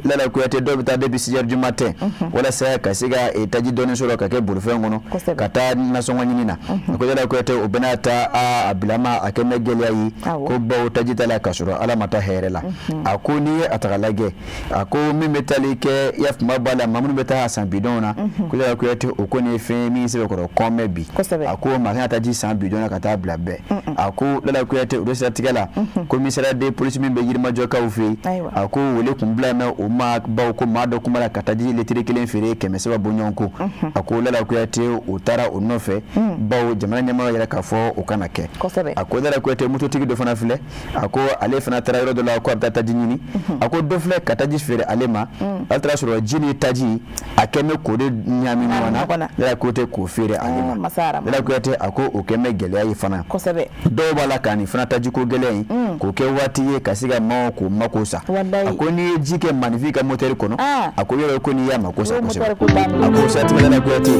Lala Kuyate, dɔw bɛ taa depuis 6 heures du matin walasa ka se ka taji dɔɔni sɔrɔ ka kɛ bolifɛn kɔnɔ ka taa nasɔngɔ ɲini na. A ko Lala Kuyate, o bɛɛ n'a ta, a bilama a kɛ bɛ gɛlɛya ye, ko bawo taji t'a la ka sɔrɔ Ala ma taa hɛrɛ la. A ko n'i ye a ta k'a lajɛ, a ko min bɛ tali kɛ yafama b'a la, maa minnu bɛ taa san bidɔn na, ko Lala Kuyate, o kɔni ye fɛn ye min sɛbɛkɔrɔ kɔn bɛ bi. A ko maa kana taji san bidɔn na ka taa bila bɛɛ. A ko Lala Lala Kuyate, o de siratigɛ la, commissariat de police min bɛ Yirimajɔkaw fɛ yen, a ko wele kun bila mɛ o ma, bawo ko maa dɔ kun b'a la ka taji litiri 1 feere 300 bɔɲɔgɔn ko. A ko Lala Kuyate, u taara o nɔfɛ, bawo jamana ɲɛmɔgɔ yɛrɛ k'a fɔ o kana kɛ. A ko Lala Kuyate, mototigi dɔ fana filɛ, a ko ale fana taara yɔrɔ dɔ la ko a bɛ taa taji ɲini. A ko dɔ filɛ ka taji feere ale ma, ale taara sɔrɔ ji ni taji a kɛ bɛ k'o de ɲaami ɲɔgɔn na. Lala Kuyate, k'o feere ale ma. Lala Kuyate, a ko o kɛ bɛ gɛlɛya ye fana. Dɔw b'a la ka nin fana tajiko gɛlɛn in k'o kɛ waati ye ka se ka maaw k'o mako sa. A ko n'i ye ji kɛ maaninfin ka motɛri kɔnɔ, a ko yɔrɔ ko n'i y'a mako sa kosɛbɛ. A ko siratigɛ, Lala Kuyate,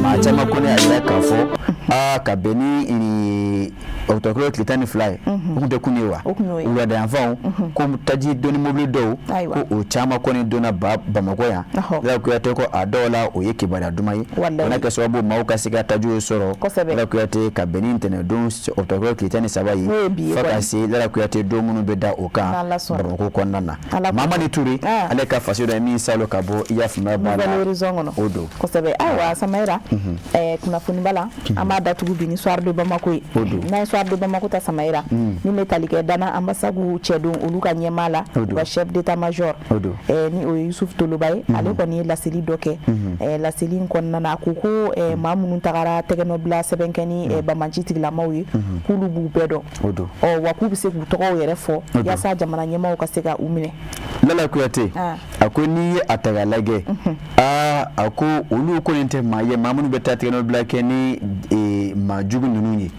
maa caman ko ne y'a jira k'a fɔ aa, ka bɛn ni ɔkutɔbukalo tile 12 ye, o tun tɛ kun ye wa, wulada yanfanw ko taji doni mobili dɔw ko o caman kɔni donna Bamakɔ yan. Lala Kuyate ko a dɔw la, o ye kibaruya duman ye, o na kɛ sababu maaw ka se ka tajiw sɔrɔ. Lala Kuyate, ka bɛn ni ntɛnɛndon ɔkutɔbukalo tile 13 ye, fo ka se Lala Kuyate don minnu bɛ da o kan Bamakɔ kɔnɔna na. Mamani Ture, ale ka faso dɔ ye min salo ka bɔ, i y'a faamuya b'a la, o don. Kosɛbɛ. Ayiwa Samayira, kunnafoniba la, an b'a datugu bi ni Soir de Bamako ye. N'an ye Soir de Bamako ta, Samayira, min bɛ tali kɛ Dana Ambasagu cɛdenw, olu ka ɲɛmaa la, u ka chef d'état major, ni o ye Yusuf Toloba ye, ale kɔni ye laseli dɔ kɛ. Laseli in kɔnɔna na, a ko ko maa minnu tagara tɛgɛnɔbila sɛbɛn kɛ ni banbanci tigilamaw ye, k'olu b'u bɛɛ dɔn, ɔ wa k'u bɛ se k'u tɔgɔw yɛrɛ fɔ yaasa jamana ɲɛmaaw ka se ka u minɛ. Lala Kuyate, a ko n'i ye a ta k'a lajɛ, aa, a ko olu kɔni tɛ maa ye, maa minnu bɛ taa tɛgɛnɔbila kɛ ni maa jugu ninnu ye.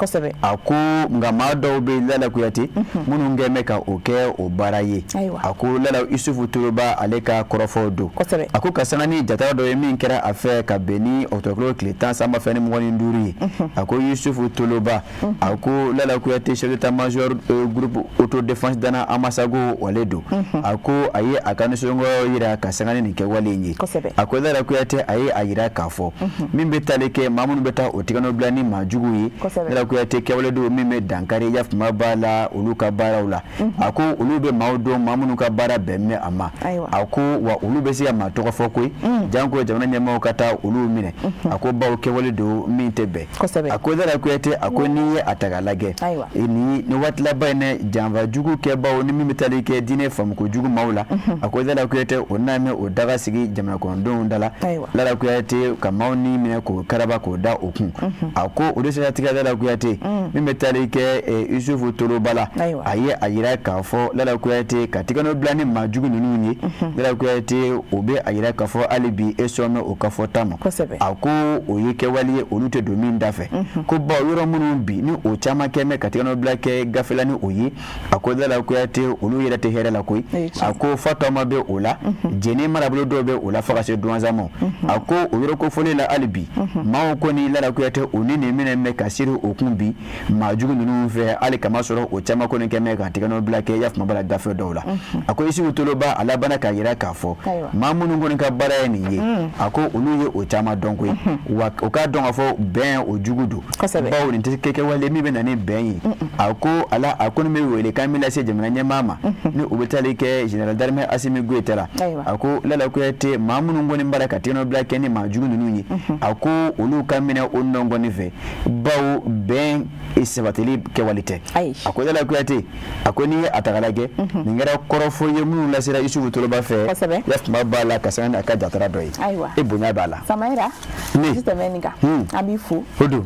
A ko nka maa dɔw bɛ, Lala Kuyate, minnu kɛ bɛ ka o kɛ o baara ye. A ko Lala, Isufu Toloba, ale ka kɔrɔfɔw don. A ko ka sanga ni jatara dɔ ye min kɛra a fɛ ka bɛn ni ɔkutɔbukalo tile 10 san 2025 ye. A ko Yusufu Toloba, a ko Lala Kuyate, chef d'état major groupe autodéfense Dana Amasago, ale don. A ko a ye a ka nisɔngɔ yira ka sanga ni nin kɛwale in ye. A ko Lala Kuyate, a ye a yira k'a fɔ min bɛ taali kɛ maa minnu bɛ taa o tɛgɛnɔ bila ni maa jugu ye, Lala Kuyate, kɛwale don min bɛ dankari, i y'a faamuya b'a la, olu ka baaraw la. A ko olu bɛ maaw dɔn, maa minnu ka baara bɛn bɛ a ma. A ko wa olu bɛ se ka maa tɔgɔ fɔ koyi, janko jamana ɲɛmaaw ka taa olu minɛ. A ko bawo kɛwale don min tɛ bɛn. A ko Lala Kuyate, a ko n'i ye a ta k'a lajɛ ni waati laban in dɛ, janfa jugu kɛbaw ni min bɛ taali kɛ diinɛ faamuko jugu maaw la, a ko Lala Kuyate, o n'a mɛn o daga sigi jamana kɔnɔdenw da la. Lala Kuyate, ka maaw ni minɛ k'o karaba k'o da o kun. A ko o de siratigɛ, Lala Kuyate, min bɛ taali kɛ Yusufu Toloba la, a ye a yira k'a fɔ Lala Kuyate, ka tɛgɛnɔ bila ni maa jugu ninnu ye, Lala Kuyate, o bɛ a yira k'a fɔ hali bi e sɔn bɛ o ka fɔta ma. A ko o ye kɛwale ye olu tɛ don min da fɛ, ko bawo yɔrɔ minnu bi ni o caman kɛ bɛ ka tɛgɛnɔ bila kɛ gafela ni o ye, a ko Lala Kuyate, olu yɛrɛ tɛ hɛrɛ la koyi. A ko Fatɔma bɛ o la, Jɛnɛ marabolo dɔw bɛ o la, fo ka se Duwanza ma. A ko o yɔrɔ kofɔlen la, hali bi maaw kɔni, Lala Kuyate, o ni nin minɛ bɛ ka siri o kun bi maa jugu ninnu fɛ, hali kama sɔrɔ o caman kɔni kɛ bɛ ka tɛgɛnɔ bila kɛ, i y'a faamu b'a la, gafe dɔw la. A ko Isufu Toloba, a labanna k'a yira k'a fɔ maa minnu kɔni ka baara ye nin ye, a ko olu ye o caman dɔn koyi, wa o k'a dɔn k'a fɔ bɛn o jugu don, bawo nin tɛ kɛwale min bɛ na ni bɛn ye. A ko ala a kɔni bɛ welekan min lase jamana ɲɛmaa ma, ni o bɛ taali kɛ général d'armée Asimi Goyita la, a ko Lala Kuyate, maa minnu kɔni b'a la ka tɛgɛnɔ bila kɛ ni maa jugu ninnu ye, a ko olu ka minɛ o nɔ kɔni fɛ, bawo bɛn sabatili kɛwale tɛ. A ko Lala Kuyate, a ko n'i ye a ta k'a lajɛ, nin kɛra kɔrɔfɔ ye minnu lasera Isufu Toloba fɛ, yafama b'a la, ka sanga ni a ka jatara dɔ ye, e bonya b'a la. Samayira, ji tɛmɛ nin kan, an b'i fo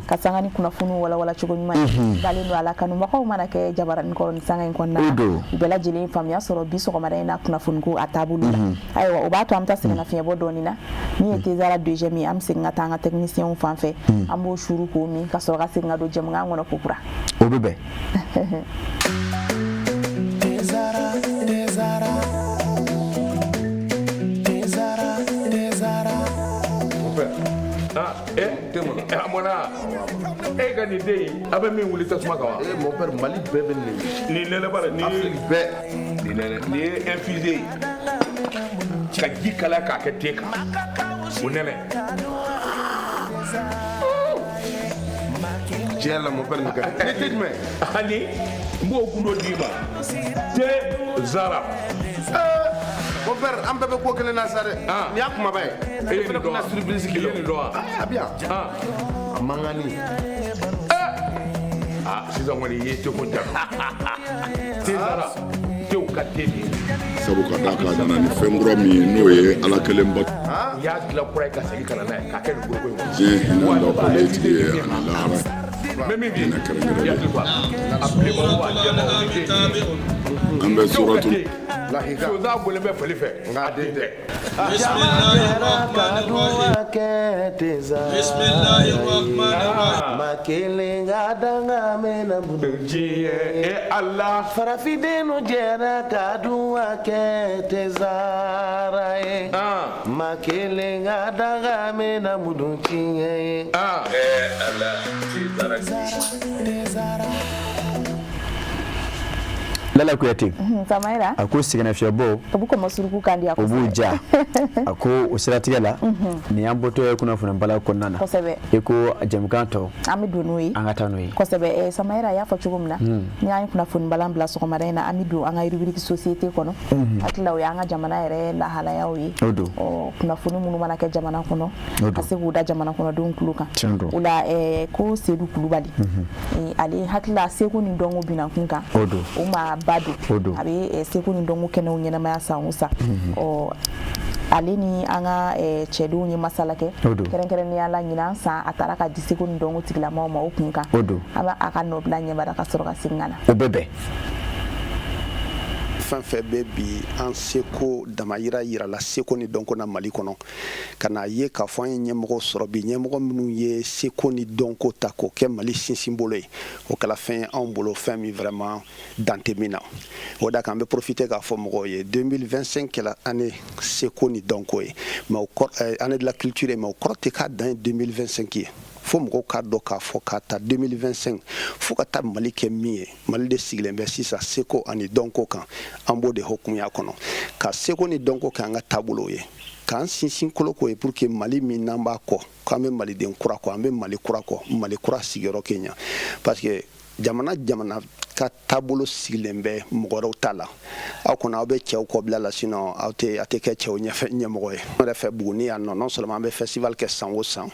ka sanga ni kunnafoniw walawala cogo ɲuman ye. Dalen don a la, kanubagaw mana kɛ jabaranin kɔrɔ ni sanga in kɔnɔna na, u bɛɛ lajɛlen faamuya sɔrɔ bi sɔgɔmada in na kunnafoniko a taabolo la. Ayiwa, o b'a to an bɛ taa sɛgɛnnafiɲɛbɔ dɔɔni na. Min ye Tezara deuxième ye, an bɛ segin ka taa an ka techniciens fan fɛ, an b'o suru k'o min, ka sɔrɔ ka segin ka don jɛmukan kɔnɔ kokura. O bɛ bɛn. Tezara, Tezara, Tezara, Tezara. Mon père. Ah, eh, a mɔna e ka nin den in, a bɛ min wuli tasuma kan wa? Eh, mon père, Mali bɛɛ bɛ nin de. Nin nɛnɛ b'a la, nin ye Afrique bɛɛ. Nin nɛnɛ, nin ye infusé ye ka ji kalaya k'a kɛ te kan, o nɛnɛ. Tiɲɛ la, mon père, nin ka di. Ni te jumɛn? Ani n b'o gundo d'i ma, te zara. Mon père, an bɛɛ bɛ ko kelen na sa dɛ. Ah. Nin y'a kumaba ye. E ye nin fana dɔn bɛna wa? surprise I k'i la. ye nin dɔn wa? Ah, a bɛ yan. Ah. A mankanni. Aa, sisan kɔni i ye teko ja. Te sara tew ka te de ye. Sabu ka d'a kan, a nana ni fɛn kura min ye, n'o ye Ala kelen bato. U y'a dilan kura ye ka segin ka na n'a ye k'a kɛ nin boloko in kɔnɔ. Diɲɛ hinɛ lakɔlen tigi ye ani lahara N bɛ min f'i ye, hinɛ i kɛrɛnkɛrɛnlen. hakili to a la. A bilenman o, a jɛman o, ni den ye. An bɛ Tew ka suratu te. Sonsan bɔlen bɛ fali fɛ, a den tɛ. Jama jɛra ka duwa kɛ tezara ye. Ma kelen ka danga mɛna Diɲɛ e Ala. Farafindenw jɛra ka duwa kɛ tezara ye. Ma kelen ka danga mɛna mudun tiɲɛ ye. Ala k'i daraki. Lala Kuyate. Samaira. A ko sɛgɛnnafiɲɛbɔ o b'u kɔmɔ suruku kan di. O b'u ja. A ko o siratigɛ la, nin y'an bɔtɔ ye kunnafoni bala kɔnɔna na. I ko jɛmukan tɔ, An bɛ don n'o ye. An ka taa n'o ye. Kosɛbɛ. Samaira y'a fɔ cogo min na, ni an ye kunnafoni balan bila sɔgɔmada in na, an bɛ don an ka rubrique société kɔnɔ. Hakili la, o y'an ka jamana yɛrɛ lahalayaw ye. O don. Ɔ, kunnafoni minnu mana kɛ jamana kɔnɔ, O don. ka se k'u da jamana kɔnɔdenw tulo kan. Tiɲɛ don. O la, ko Seydou Kulubali, ale hakili la, seko ni dɔnko binakun kan, O don. o maa ba don. O don. A bɛ seko ni dɔnko kɛnɛw ɲɛnamaya san o san. Ɔ, ale ni an ka cɛdenw ye masala kɛ. O don. Kɛrɛnkɛrɛnnenya la, ɲinan san, a taara ka di seko ni dɔnko tigilamɔgɔw ma o kun kan. O don. An bɛ a ka nɔbila ɲɛbara ka sɔrɔ ka segin ka na. O bɛ bɛn. Fɛn fɛn bɛ bi, an seko damayira yirala seko ni dɔnko na Mali kɔnɔ, ka n'a ye k'a fɔ an ye ɲɛmɔgɔ sɔrɔ bi, ɲɛmɔgɔ minnu ye seko ni dɔnko ta k'o kɛ Mali sinsinbolo ye, o kɛla fɛn ye anw bolo, fɛn min vraiment dan tɛ min na. O da kan, an bɛ profiter k'a fɔ mɔgɔw ye, 2025 kɛla année seko ni dɔnko ye, mais o kɔrɔ année de la culture ye, mais o kɔrɔ tɛ k'a dan ye 2025 ye. Fo mɔgɔw k'a dɔn k'a fɔ k'a ta 2025 fo ka taa Mali kɛ min ye, Mali de sigilen bɛ sisan seko ani dɔnko kan. An b'o de hukumuya kɔnɔ ka seko ni dɔnko kɛ an ka taabolo ye, k'an sinsin koloko ye, pour que Mali min n'an b'a kɔ, k'an bɛ maliden kura kɔ, an bɛ Mali kura kɔ, Mali kura sigiyɔrɔ kɛ ɲa, parce que jamana jamana ka taabolo sigilen bɛ mɔgɔ wɛrɛw ta la. Aw kɔni, aw bɛ cɛw kɔbila la, sinon aw tɛ a tɛ kɛ cɛw ɲɛfɛ ɲɛmɔgɔ ye. An yɛrɛ fɛ Buguni yan nɔ, non seulement an bɛ festival kɛ san o san,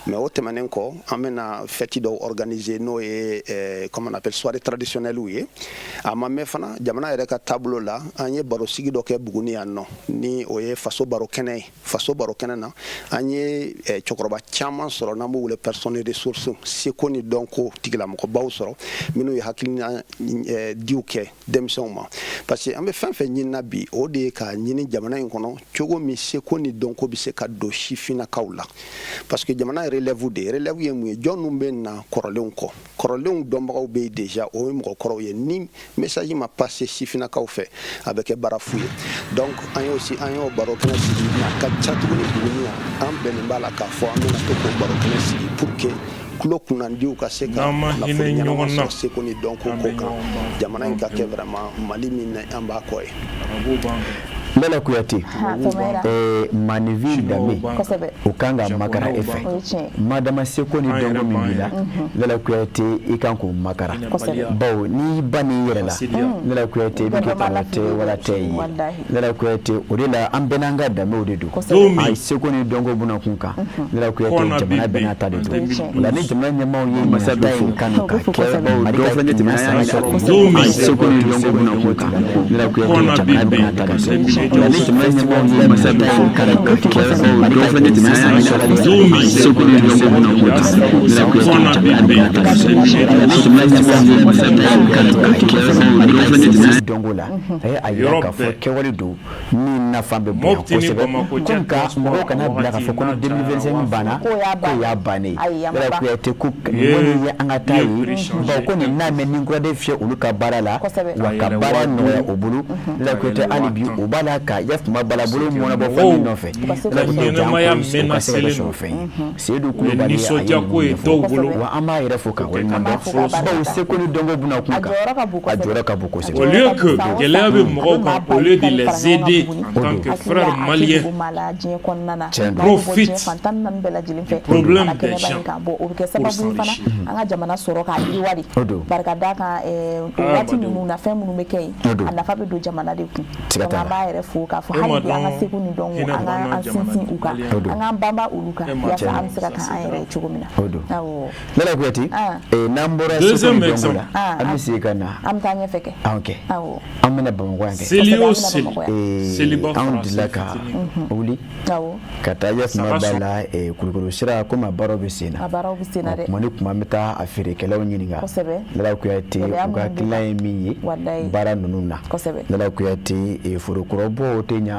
mais o tɛmɛnen kɔ, an bɛna fête dɔw organiser, n'o ye comment on appelle, soirée traditionnelle ye. A ma mɛn fana, jamana yɛrɛ ka taabolo la, an ye barosigi dɔ kɛ Buguni yan nɔ, ni o ye faso baro kɛnɛ ye. Faso baro kɛnɛ na, an ye cɛkɔrɔba caman sɔrɔ, n'an b'o wele personne ressource, seko ni dɔnko tigilamɔgɔbaw sɔrɔ, minnu ye hakilina diw kɛ denmisɛnw ma, parce que an bɛ fɛn fɛn ɲinina bi, o de ye k'a ɲini jamana in kɔnɔ cogo min seko ni dɔnko bɛ se ka don sifinnakaw la, parce que jamana ye relève de ye. Relève ye mun ye? Jɔn bɛ na kɔrɔlenw kɔ? Kɔrɔlenw dɔnbagaw bɛ yen déjà, o ye mɔgɔkɔrɔw ye. Ni message ma passer sifinnakaw fɛ, a bɛ kɛ baara fu ye. Donc an y'o si, an y'o baro kɛnɛ sigi, mais a ka ca tuguni Buguni yan. An bɛnnen b'a la k'a fɔ an bɛna to k'o baro kɛnɛ sigi pour que tulo kunnandiw ka se ka N'an ma hinɛ kunnafoni ɲɛnama ɲɔgɔn na, sɔrɔ seko ni dɔnko an ko bɛ kan, ɲɔgɔn ban. Jamana in ka kɛ vraiment Mali min na an b'a kɔ ye. Arabuw b'an kan. Lala Kuyate, maaninfin danbe, o kan ka makara e fɛ. Madama seko ni dɔnko min b'i la, Lala Kuyate, i kan k'o makara, bawo n'i ba n'i yɛrɛ la, Lala Kuyate, i bɛ kɛ tɔnɔ tɛ wala tɛ ye. Lala Kuyate, o de la an bɛɛ n'an ka danbew de don. A seko ni dɔnko buna kun kan, Lala Kuyate, jamana bɛɛ n'a ta de don. O la, ni jamana ɲɛmaaw ye masa bɛ fo kanu ka kɛ Mali ka ɲinan san sɔrɔ, seko ni dɔnko buna kun kan, Lala Kuyate, jamana bɛɛ n'a ta de don. O la, ni jamana ɲɛmaaw ye masa bɛ fo kanu ka kɛ Mali ka ɲinan san sɔrɔ, seko ni dɔnko buna kun kan, Lala Kuyate, jamana bɛɛ n'a ta de don. O la, ni jamana ɲɛmaaw ye masa bɛ fo kanu ka kɛ Mali ka ɲinan dɔnko la, a yira k'a fɔ kɛwale don min nafa bɛ bonya kosɛbɛ, ko nka mɔgɔw kana bila k'a fɔ ko ni 2025 banna, k'o y'a bannen ye. Lala Kuyate ko nin kɔni ye an ka taa ye, bawo ko nin n'a mɛn ni kura de fiyɛ olu ka baara la, wa ka baara nɔgɔya u bolo. Lala Kuyate, hali bi u b'a la ka ya tuma bala bolo mɔnɛbɔ fɛn min nɔfɛ, Lala Kuyate, janko o ka se ka kɛ sɔrɔ fɛn ye. Seydou Kulubali, a ye nin ɲɛfɔ, wa an b'a yɛrɛ fo ka waleɲuman dɔn, bawo seko ni dɔnko buna kun kan, a jɔyɔrɔ ka bon kosɛbɛ. Au lieu que gɛlɛya bɛ mɔgɔw kan, au lieu de les aider en tant que frères maliens, profite du problème des gens O bɛ kɛ pour sababu ye fana s'enrichir. an ka jamana sɔrɔ k'a yiriwa de, barika d'a kan o waati ninnu na, fɛn minnu bɛ kɛ yen, a nafa bɛ don jamana de kun. Siga Donc t'a an la. b'a yɛrɛ fo k'a fɔ hali bi an ka seko ni dɔnko, an ka an sinsin u kan, an k'an banba olu kan, yaasa an bɛ se ka k'an yɛrɛ ye cogo min na. O don. Lala Kuyate, n'an bɔra seko ni dɔnko la, an bɛ segin ka na. An bɛ taa ɲɛfɛ kɛ. Ok, an bɛna Bamakɔ yan kɛ. Seli o seli, seliba. Anw delila ka wuli ka taa yɛ kuma bɛɛ la Kulukoro sira, komi a baaraw bɛ sen na. A baaraw bɛ sen na dɛ. Tuma ni tuma, an bɛ taa a feerekɛlaw ɲininka. Lala Kuyate, u ka hakilina ye min ye baara ninnu na. Lala Kuyate, foro kɔrɔbɔ o tɛ ɲa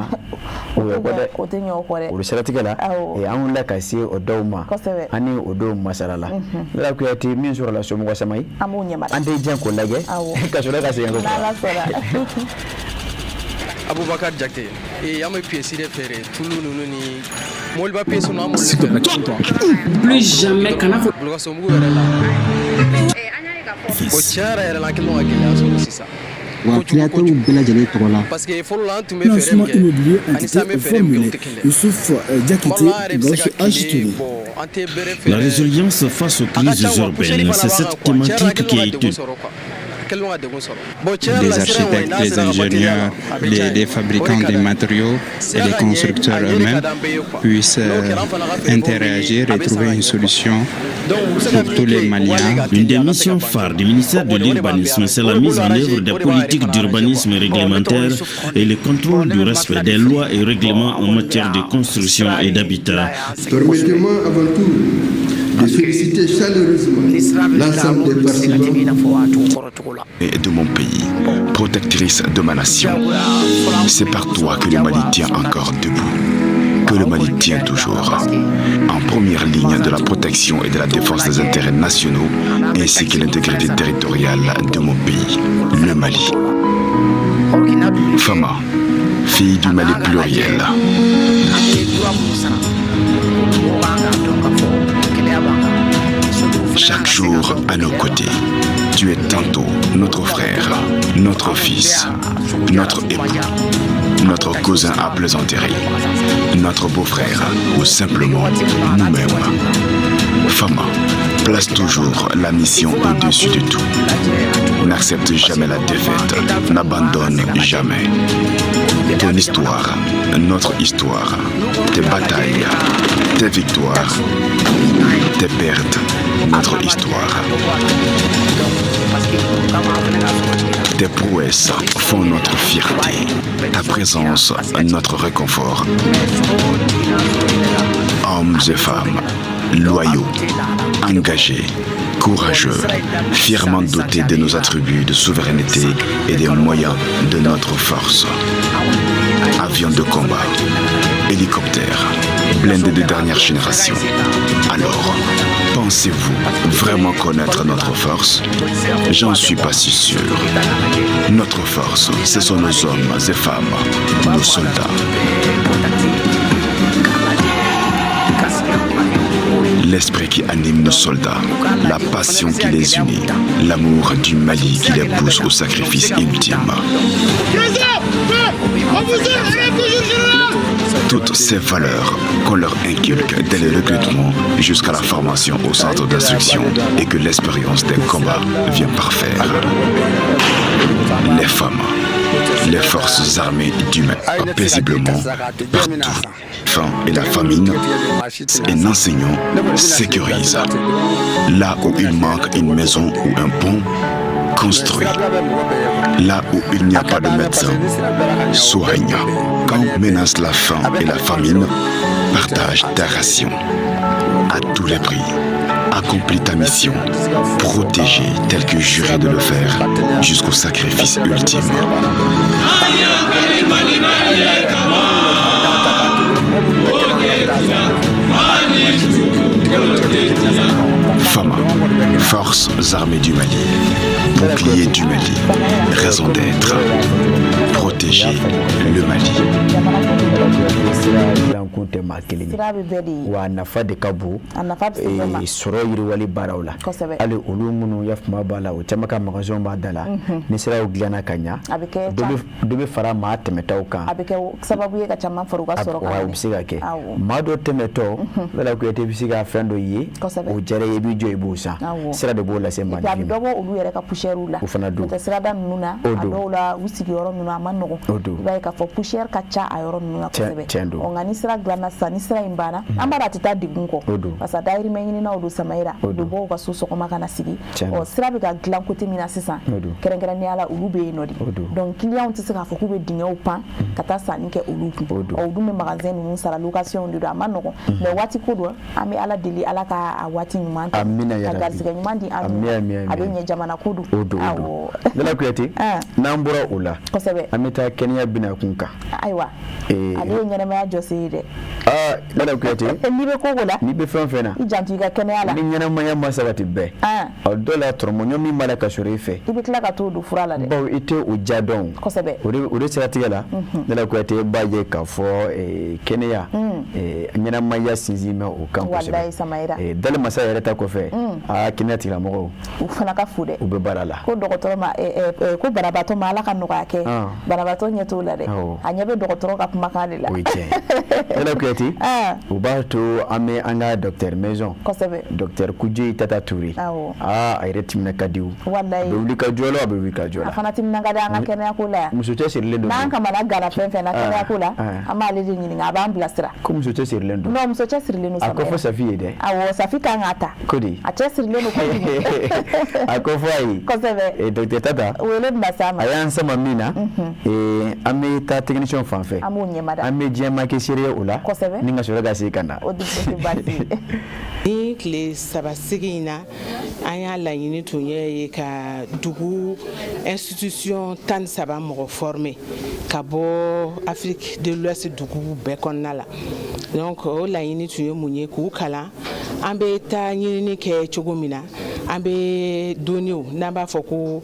o kɔ dɛ. O tɛ ɲa o kɔ dɛ. O siratigɛ la, an wulila ka se o dɔw ma, an ni o dɔw masala la. Lala Kuyate, min sɔrɔla somɔgɔ sama ye, an b'o ɲɛmada. An tɛ jɛn k'o lajɛ ka sɔrɔ ka segin ko. N'Ala sɔnna. Abubakar Jakite, an bɛ pièce de feere, tulu ninnu ni mɔbiliba pièce ninnu, an b'olu de feere. Plus jamais kana fɔ. Bulukasobugu yɛrɛ la, o tiɲɛ yɛrɛ yɛrɛ la, an kɛlen don ka gɛlɛya sɔrɔ sisan. Wa créateurs bɛɛ lajɛlen tɔgɔ la. Parce que fɔlɔ la, an tun bɛ feere min kɛ ani sisan an bɛ feere min kɛ, o tɛ kelen ye. Youssouf Diakité, Gaussou H Touré. An tɛ bere feere. La résilience face aux crises urbaines, c'est cette thématique qui a été Des architectes, des ingénieurs, des fabricants des matériaux et les constructeurs eux-mêmes puissent interagir et trouver une solution pour tous les Maliens. Une des missions phares du ministère de l'Urbanisme, c'est la mise en œuvre des politiques d'urbanisme réglementaire et le contrôle du respect des lois et règlements en matière de construction et d'habitat. Permettez-moi avant tout de féliciter chaleureusement l'ensemble des participants. Et de mon pays, protectrice de ma nation. C'est par toi que le Mali tient encore debout, que le Mali tient toujours. En première ligne de la protection et de la défense des intérêts nationaux ainsi que l'intégrité territoriale de mon pays, le Mali. Fama, fille du Mali pluriel. Chaque jour à nos côtés, tu es tantôt notre frère, notre fils, notre époux, notre cousin à plaisanterie, notre beau-frère ou simplement nous-mêmes. Fama, place toujours la mission au-dessus de tout. N'accepte jamais la défaite, n'abandonne jamais. Ton histoire, notre histoire, tes batailles, tes victoires, tes pertes, notre histoire. Tes prouesses font notre fierté, ta présence, notre réconfort. Hommes et femmes, loyaux, engagés, courageux, fièrement dotés de nos attributs de souveraineté et des moyens de notre force. Avions de combat, hélicoptères, blindés de dernière génération. Alors, pensez-vous vraiment connaître notre force? J'en suis pas si sûr. Notre force, ce sont nos hommes et femmes, nos soldats. L'esprit qui anime nos soldats, la passion qui les unit, l'amour du Mali qui les pousse au sacrifice ultime. Toutes ces valeurs qu'on leur inculque dès le recrutement jusqu'à la formation au centre d'instruction et que l'expérience des combats vient parfaire. Les femmes, les forces armées du Mali, paisiblement, partout. Faim et la famine, un enseignant sécurise. Là où il manque une maison ou un pont, construit. Là où il n'y a pas de médecin, soigne. Quand menace la faim et la famine, partage ta ration. À tous les prix, accomplis ta mission. Protéger tel que juré de le faire jusqu'au sacrifice ultime. Fama, Forces armées du Mali, bouclier du Mali, raison d'être, protéger le Mali. tɛ maa kelen ye. Sira bɛ bɛɛ de ye. Wa a nafa de ka bon. A nafa bɛ se bɛɛ ma. Sɔrɔ yiriwali baaraw la. Hali olu minnu yafama b'a la, o caman ka magasinw b'a da la. Ni siraw dilanna ka ɲa, a bɛ kɛ dɔ bɛ fara maa tɛmɛtaw kan. A bɛ kɛ sababu ye ka caman fara u ka sɔrɔ kan. O bɛ se ka kɛ. Maa dɔ tɛmɛtɔ, Lala Kuyate bɛ se ka fɛn dɔ ye. O diyara i ye, i b'i jɔ i b'o san. Sira de b'o lase maa. A bɛ dɔ bɔ olu yɛrɛ ka poussière la. O fana don. N'o tɛ sirada ninnu na, a dɔw la u sigiyɔrɔ ninnu a ma nɔgɔn. O don. I b'a ye k'a fɔ poussière ka ca a yɔrɔ ninnu na kosɛbɛ. Tiɲɛ don. Ɔ, nka ni sira dilanna sisan, ni sira in banna, an b'a dɔn a tɛ taa degun kɔ. O don. Parce que dayirimɛ ɲininaw don, Samayira. U bɛ bɔ u ka so sɔgɔma ka na sigi. Ɔ, sira bɛ ka dilan côté min na sisan, kɛrɛnkɛrɛnnenya la olu bɛ yen nɔ de. Donc clients tɛ se k'a fɔ k'u bɛ dingɛw pan ka taa sanni kɛ olu kun. Ɔ, u dun bɛ magasin ninnu sara, location de don, a ma nɔgɔn. Mais waati ko don, an bɛ Ala deli, Ala ka a waati ɲuman ta. Amina. Ka garisɛgɛ ɲuman di an ma. A bɛ ɲɛ jamana ko don. O don. Lala Kuyate, n'an bɔra o la, kosɛbɛ, an bɛ taa kɛnɛya bina kun kan. Ayiwa, ale ye ɲɛnɛmaya jɔsen ye dɛ. Aa, Lala Kuyate, n'i bɛ ko ko la, n'i bɛ fɛn o fɛn na, i janto i ka kɛnɛya la. Ni ɲɛnɛmaya ma sabati bɛɛ, a dɔw la tɔrɔmɔɲɔ min b'a la ka sɔrɔ i fɛ, i bɛ tila ka t'o don fura la dɛ. Bawo i tɛ o ja dɔn. Kosɛbɛ. O de siratigɛ la, Lala Kuyate, b'a ye k'a fɔ kɛnɛya, ɲɛnɛmaya sinsin bɛ o kan kosɛbɛ. Walayi Samayira. Dali masa yɛrɛ ta kɔfɛ, aa, kɛnɛya tigilamɔgɔw, u fana ka fo dɛ. U bɛ baara la. Ko dɔgɔtɔrɔ ma, ko banabaatɔ ma, Ala ka nɔgɔya kɛ. Banabaatɔ ɲɛ t'o la dɛ. A ɲɛ bɛ dɔgɔtɔrɔ ka kumakan de la. O ye tiɲɛ ye. Lala Kuyate, o b'a to an bɛ an ka docteur maison. Kosɛbɛ. Docteur Kujeyi Tata Ture. Awɔ. Aa, a yɛrɛ timina ka di o. Walayi. A bɛ wuli ka jɔ la, a bɛ wuli ka jɔ la. A fana timina ka di an ka kɛnɛya ko la yan. Muso cɛsirilen don. N'an kamana ganna fɛn fɛn na kɛnɛya ko la, an b'ale de ɲininka, a b'an bilasira. Ko muso cɛsirilen don. Non, muso cɛsirilen don. A ko fɔ Safi ye dɛ. Awɔ, Safi kan k'a ta. Ko di? A cɛsirilen don kojugu. A ko fɔ a ye. Kosɛbɛ. Docteur Tata. Wele bɛna s'a ma. A y'an sama min na. An bɛ taa technicien fan fɛ. An b'o ɲɛmada. An bɛ diɲɛ ma kɛ seere ye o la. Kosɛbɛ. Ni ka sɔrɔ ka segin ka na. O tɛ baasi ye. Ni tile 3 sigi in na, an y'a laɲini tun ye ka dugu institution 13 mɔgɔ former ka bɔ Afrique de l'Ouest dugu bɛɛ kɔnɔna la. Donc o laɲini tun ye mun ye? K'u kalan an bɛ taa ɲinini kɛ cogo min na, an bɛ données, n'an b'a fɔ ko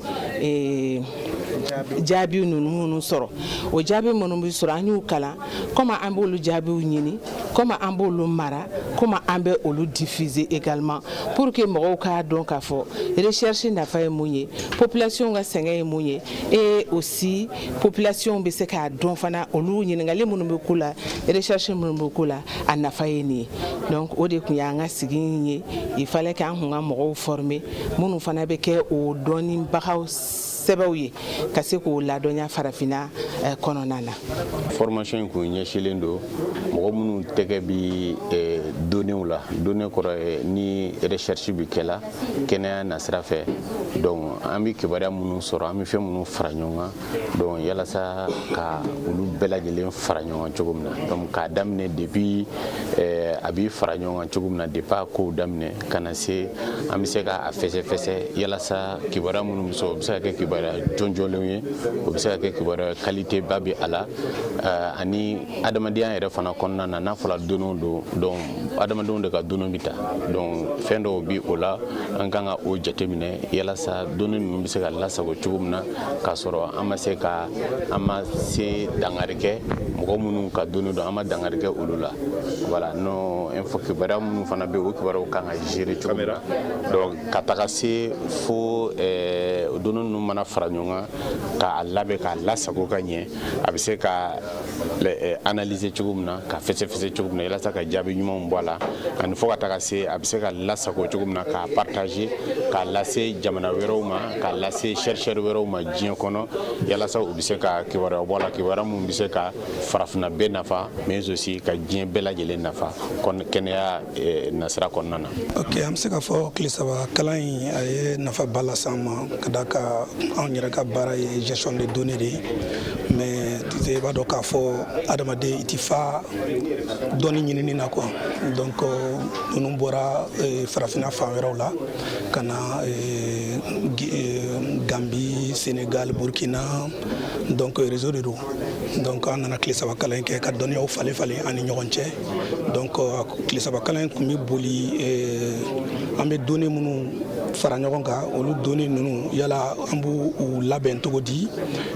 jaabi ninnu minnu sɔrɔ, o jaabi minnu bɛ sɔrɔ, an y'u kalan comment an b'olu jaabiw ɲini, comment an b'olu mara, comment an bɛ olu diffuser également, pour que mɔgɔw k'a dɔn k'a fɔ recherche nafa ye mun ye, population ka sɛgɛn ye mun ye, et aussi population bɛ se k'a dɔn fana olu ɲininkali minnu bɛ k'u la, recherche minnu bɛ k'u la, a nafa ye nin ye. Donc o de tun y'an ka sigi in ye. Il fallait qu'an kun ka mɔgɔw former minnu fana bɛ kɛ o dɔnnibagaw sɛbɛw ye, ka se k'o ladɔnya farafinna kɔnɔna na. Formation in kun ɲɛsinlen don mɔgɔ minnu tɛgɛ bi données la. Données kɔrɔ ye ni recherche bi kɛla kɛnɛya nasira fɛ. Donc an bɛ kibaruya minnu sɔrɔ, an bɛ fɛn minnu fara ɲɔgɔn kan, donc yalasa ka olu bɛɛ lajɛlen fara ɲɔgɔn kan cogo min na. Donc k'a daminɛ depuis a bɛ fara ɲɔgɔn kan cogo min na, depuis a kow daminɛ ka na se an bɛ se k'a fɛsɛfɛsɛ, yalasa kibaruya minnu bɛ sɔrɔ, o bɛ se ka kɛ kibaruya jɔnjɔnlenw ye, o bɛ se ka kɛ kibaruya qualité ba bɛ a la. Ani adamadenya yɛrɛ fana kɔnɔna na, n'a fɔra données don, donc adamadenw de ka données bɛ ta. Donc fɛn dɔw bi o la, an kan ka o jateminɛ yalasa données ninnu bɛ se ka lasago cogo min na, k'a sɔrɔ an ma se ka an ma se dankari kɛ mɔgɔ minnu ka données don, an ma dankari kɛ olu la. Voilà, non info kibaruya minnu fana bɛ yen, o kibaruyaw kan ka gérer cogo min na. Donc ka taga se fo données ninnu mana fara ɲɔgɔn kan, k'a labɛn, k'a lasago ka ɲɛ, a bɛ se ka analyser cogo min na, ka fɛsɛfɛsɛ cogo min na, yalasa ka jaabi ɲumanw bɔ a la, ani fo ka taga se a bɛ se ka lasago cogo min na, k'a partager, k'a lase jamana wɛrɛw ma, k'a lase chercheur wɛrɛw ma diɲɛ kɔnɔ, yalasa u bɛ se ka kibaruya bɔ a la, kibaruya minnu bɛ se ka farafinna bɛɛ nafa, mais aussi ka diɲɛ bɛɛ lajɛlen nafa kɛnɛya nasira kɔnɔna na. Ok, an bɛ se k'a fɔ tile 3 kalan in, a ye nafaba las'an ma, ka d'a kan anw yɛrɛ ka baara ye gestion de données de ye. Mais i b'a dɔn k'a fɔ adamaden i ti fa dɔnni ɲinini na quoi. Donc ninnu bɔra farafinna fan wɛrɛw la ka na, Gambie, Sénégal, Burkina. Donc réseau de don. Donc an nana tile 3 kalan in kɛ ka dɔnniyaw falen falen an ni ɲɔgɔn cɛ. Donc tile 3 kalan in tun bɛ boli an bɛ données minnu fara ɲɔgɔn kan, olu données ninnu, yala an b'u u labɛn cogo di,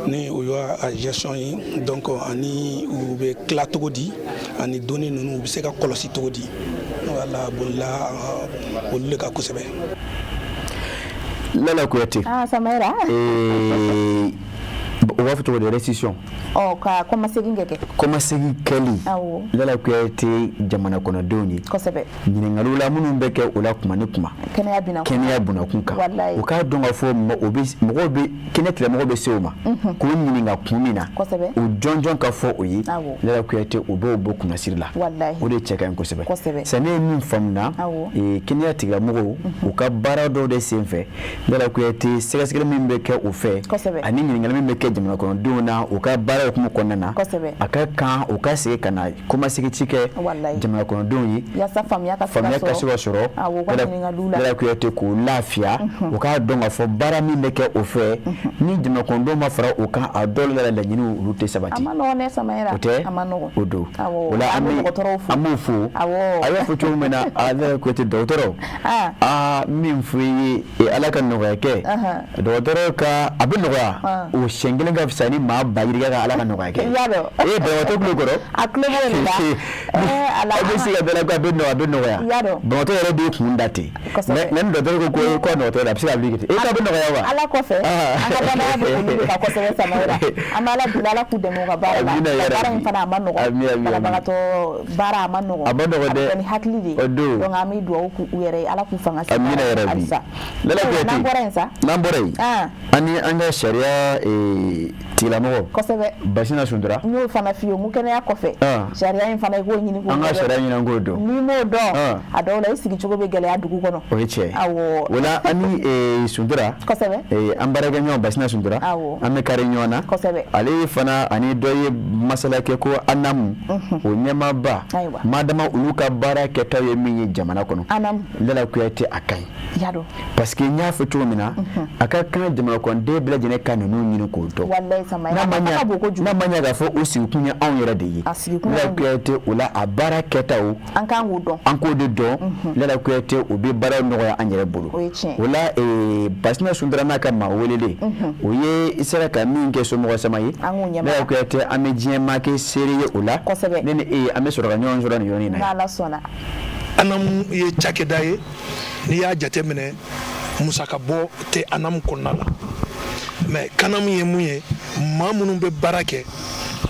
ni o y'a gestion ye, donc ani u bɛ tila cogo di, ani données ninnu u bɛ se ka kɔlɔsi cogo di. Wala bolila olu de kan kosɛbɛ. Lala Kuyate. Ah, Samayira. U b'a fɔ cogo di, restitution? Ɔ, ka kɔmasegin kɛ. Kɔmasegin kɛli. Lala Kuyate, jamana kɔnɔdenw ye. Ɲininkaliw la minnu bɛ kɛ o la kuma ni kuma. Kɛnɛya bina. Kɛnɛya bunakun kan. U k'a dɔn k'a fɔ o bɛ mɔgɔw bɛ kɛnɛya tigilamɔgɔw bɛ se o ma. K'u ɲininka kun min na. O jɔnjɔn ka fɔ o ye. Lala Kuyate, u b'o bɔ kunnasiri la. O de cɛ ka ɲi kosɛbɛ. Sa ne ye min faamuya, kɛnɛya tigilamɔgɔw u ka baara dɔw de senfɛ, Lala Kuyate, sɛgɛsɛgɛli min bɛ kɛ o fɛ, ani ɲininkali min bɛ kɛ jamana kɔnɔdenw na u ka baara hukumu kɔnɔna na, a ka kan u ka segin ka na kɔmasegin ci kɛ jamana kɔnɔdenw ye yaasa faamuya ka se ka sɔrɔ. Lala Kuyate, k'u lafiya, u k'a dɔn k'a fɔ baara min bɛ kɛ o fɛ, ni jamana kɔnɔdenw ma fara o kan, a dɔw la laɲiniw olu tɛ sabati. O tɛ o don o la, an b'u fo. A y'a fɔ cogo min na, Lala Kuyate, dɔgɔtɔrɔ, aa, min fɔ i ye, Ala ka nɔgɔya kɛ dɔgɔtɔrɔ ka, a bɛ nɔgɔya o siɲɛ kelen ka fisa ni maa ba yirika ka Ala ka nɔgɔya kɛ. Ee, banabaatɔ tulo kɔrɔ, a tulo b'o de la. A bɛ se ka bɛɛ la ko a bɛ nɔgɔya, a bɛ nɔgɔya. Banabaatɔ yɛrɛ b'i kun da ten, mais ni dɔgɔtɔrɔ ko ko a nɔgɔtɔ la, a bɛ se ka wuli ten, e k'a bɛ nɔgɔya wa? Ala kɔfɛ, an ka danaya bɛ olu de kan kosɛbɛ. Samayira, an bɛ Ala deli, Ala k'u dɛmɛ u ka baara la. Baara in fana, a ma nɔgɔn, banabagatɔ baara a ma nɔgɔn. A ma nɔgɔn dɛ. A bɛ kɛ ni hakili de ye. O don. Donc an bɛ dugawu k'u yɛrɛ ye, Ala k'u fanga se. Amina yarabi. Halisa. Lala Kuyate, n'an bɔra yen sa, n'an bɔra yen, ani an ka sariya tigilamɔgɔ Basina Suntura. N y'o fana f'i ye, n ko kɛnɛya kɔfɛ, sariya in fana, i k'o ɲini k'o An ka sariya ɲini k'o dɔn. N'i m'o dɔn, a dɔw la i sigicogo bɛ gɛlɛya dugu kɔnɔ. O ye tiɲɛ ye. O la, an ni Suntura, an baarakɛɲɔgɔn Basina Suntura, an bɛ kari ɲɔgɔn na. Ale fana ani dɔ ye masala kɛ ko ANAM, o ɲɛmaaba madama, olu ka baara kɛtaw ye min ye jamana kɔnɔ. Lala Kuyate, a ka ɲi parce que n y'a fɔ cogo min na, a ka kan jamana kɔnɔden bɛɛ lajɛlen ka ninnu ɲini k'o dɔn. N'a ma ɲɛ k'a fɔ o sigikun ye anw yɛrɛ de ye, Lala Kuyate, o la a baara kɛtaw an kan k'o dɔn, an k'o de dɔn. Lala Kuyate, o bɛ baara nɔgɔya an yɛrɛ bolo. O la, Basina Suntura n'a ka maa welelen, o ye i sera ka min kɛ somɔgɔ sama ye. Lala Kuyate, an bɛ diɲɛ maa kɛ seere ye o la. Ne ni e ye, an bɛ sɔrɔ ka ɲɔgɔn sɔrɔ nin yɔrɔnin na. ANAM ye cakɛda ye, n'i y'a jateminɛ, musaka bɔ tɛ ANAM kɔnɔna la. Mais CANAM ye mun ye? Maa minnu bɛ baara kɛ,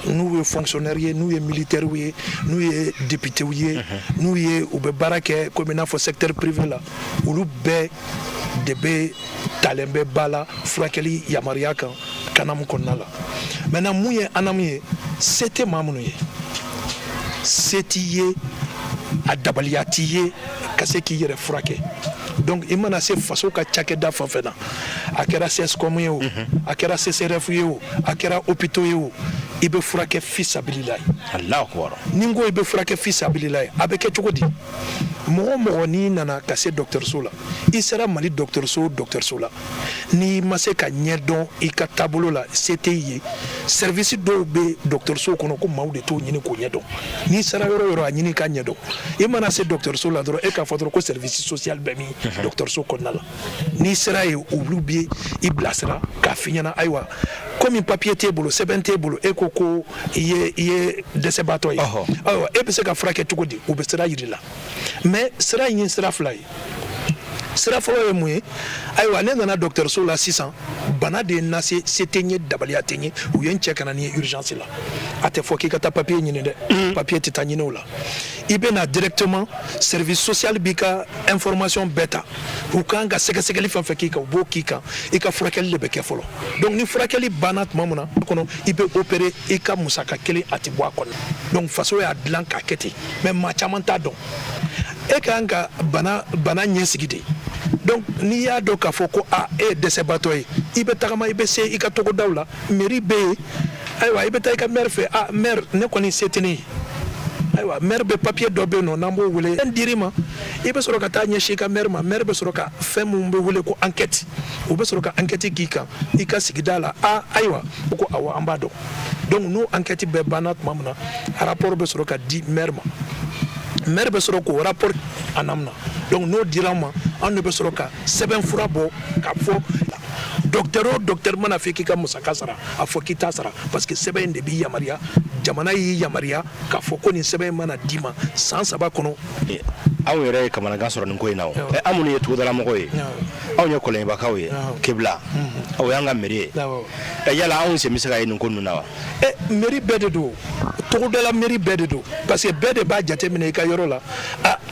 n'u ye fonctionnaire ye, n'u ye militaire ye, n'u ye député ye, n'u ye u bɛ baara kɛ komi i n'a fɔ secteur privé la, olu bɛɛ de bɛ talen bɛ ba la furakɛli yamaruya kan CANAM kɔnɔna la. Maintenant, mun ye ANAM ye? Se tɛ maa minnu ye, se t'i ye, a dabaliya t'i ye ka se k'i yɛrɛ furakɛ, donc i mana se faso ka cakɛda fɛn fɛn na, a kɛra CSCOM ye o, a kɛra CSRéf ye o, a kɛra hôpitaux ye o, i bɛ furakɛ fi sabililayi. Ni n ko i bɛ furakɛ fi sabililayi, a bɛ kɛ cogo di? Mɔgɔ o mɔgɔ n'i nana ka se dɔgɔtɔrɔso la, i sera Mali dɔgɔtɔrɔso o dɔgɔtɔrɔso la, n'i ma se ka ɲɛ dɔn i ka taabolo la, se tɛ i ye. Service dɔw bɛ dɔgɔtɔrɔso kɔnɔ ko maaw de t'o ɲini k'o ɲɛdɔn. N'i sera yɔrɔ o yɔrɔ, a ɲini k'a ɲɛdɔn. I mana se dɔgɔtɔrɔso la dɔrɔn, e k'a fɔ dɔrɔn ko service social bɛ min dɔgɔtɔrɔso kɔnɔna la. N'i sera yen, olu bɛ i bilasira k'a f'i ɲɛna: ayiwa, komi papier t'e bolo, sɛbɛn t'e bolo, e ko ko i ye dɛsɛbaatɔ ye, ayiwa, e bɛ se ka furakɛ cogo di? U bɛ sira yir'i la. Mais sira in ye sira fila ye. Sira fɔlɔ ye mun ye? Ayiwa, ne nana dɔgɔtɔrɔso la sisan, bana de ye n lase, se tɛ n ye, dabaliya tɛ n ye, u ye n cɛ ka na ni ye urgence la. A tɛ fɔ k'i ka taa papier ɲini dɛ, papier tɛ taa ɲini o la. I bɛ na directement, service social b'i ka information bɛɛ ta. U kan ka sɛgɛsɛgɛli fɛn fɛn k'i kan, u b'o k'i kan. I ka furakɛli de bɛ kɛ fɔlɔ. Donc ni furakɛli banna tuma min na kɔnɔ, i bɛ opérer, i ka musaka kelen a tɛ bɔ a kɔnɔ. Donc faso y'a dilan k'a kɛ ten, mais maa caman t'a dɔn. E kan ka bana ɲɛsigi de. Donc n'i y'a dɔn k'a fɔ ko a e ye dɛsɛbaatɔ ye, i bɛ tagama, i bɛ se i ka togodaw la, mairie bɛ yen. Ayiwa, i bɛ taa i ka maire fɛ: a maire, ne kɔni se tɛ ne ye. Ayiwa, maire bɛ papier dɔ bɛ yen nɔ n'an b'o wele fɛn dir'i ma, i bɛ sɔrɔ ka taa ɲɛsin i ka maire ma. Maire bɛ sɔrɔ ka fɛn mun bɛ wele ko enquête, u bɛ sɔrɔ ka enquête k'i kan i ka sigida la. A ayiwa, o ko awɔ, an b'a dɔn. Donc n'o enquête bɛɛ banna tuma min na, rapport bɛ sɔrɔ ka di maire ma. Maire bɛ sɔrɔ k'o rapport ANAM na. Donc n'o dira an ma, Anw de bɛ sɔrɔ ka sɛbɛn fura bɔ k'a fɔ docteur o docteur mana fɔ k'i ka musaka sara, a fɔ k'i t'a sara, parce que sɛbɛn in de b'i yamaruya. Jamana y'i yamaruya k'a fɔ ko nin sɛbɛn in mana d'i ma san 3 kɔnɔ. Anw yɛrɛ ye kamanagan sɔrɔ nin ko in na. O an minnu ye togodalamɔgɔw ye, anw ye Kɔlɔnjɛbakaw ye, Kebila o y'an ka mairie ye. Yala anw sen bɛ se ka ye nin ko ninnu na wa? Mairie bɛɛ de don, togodala mairie bɛɛ de don, parce que bɛɛ de b'a jateminɛ i ka yɔrɔ la.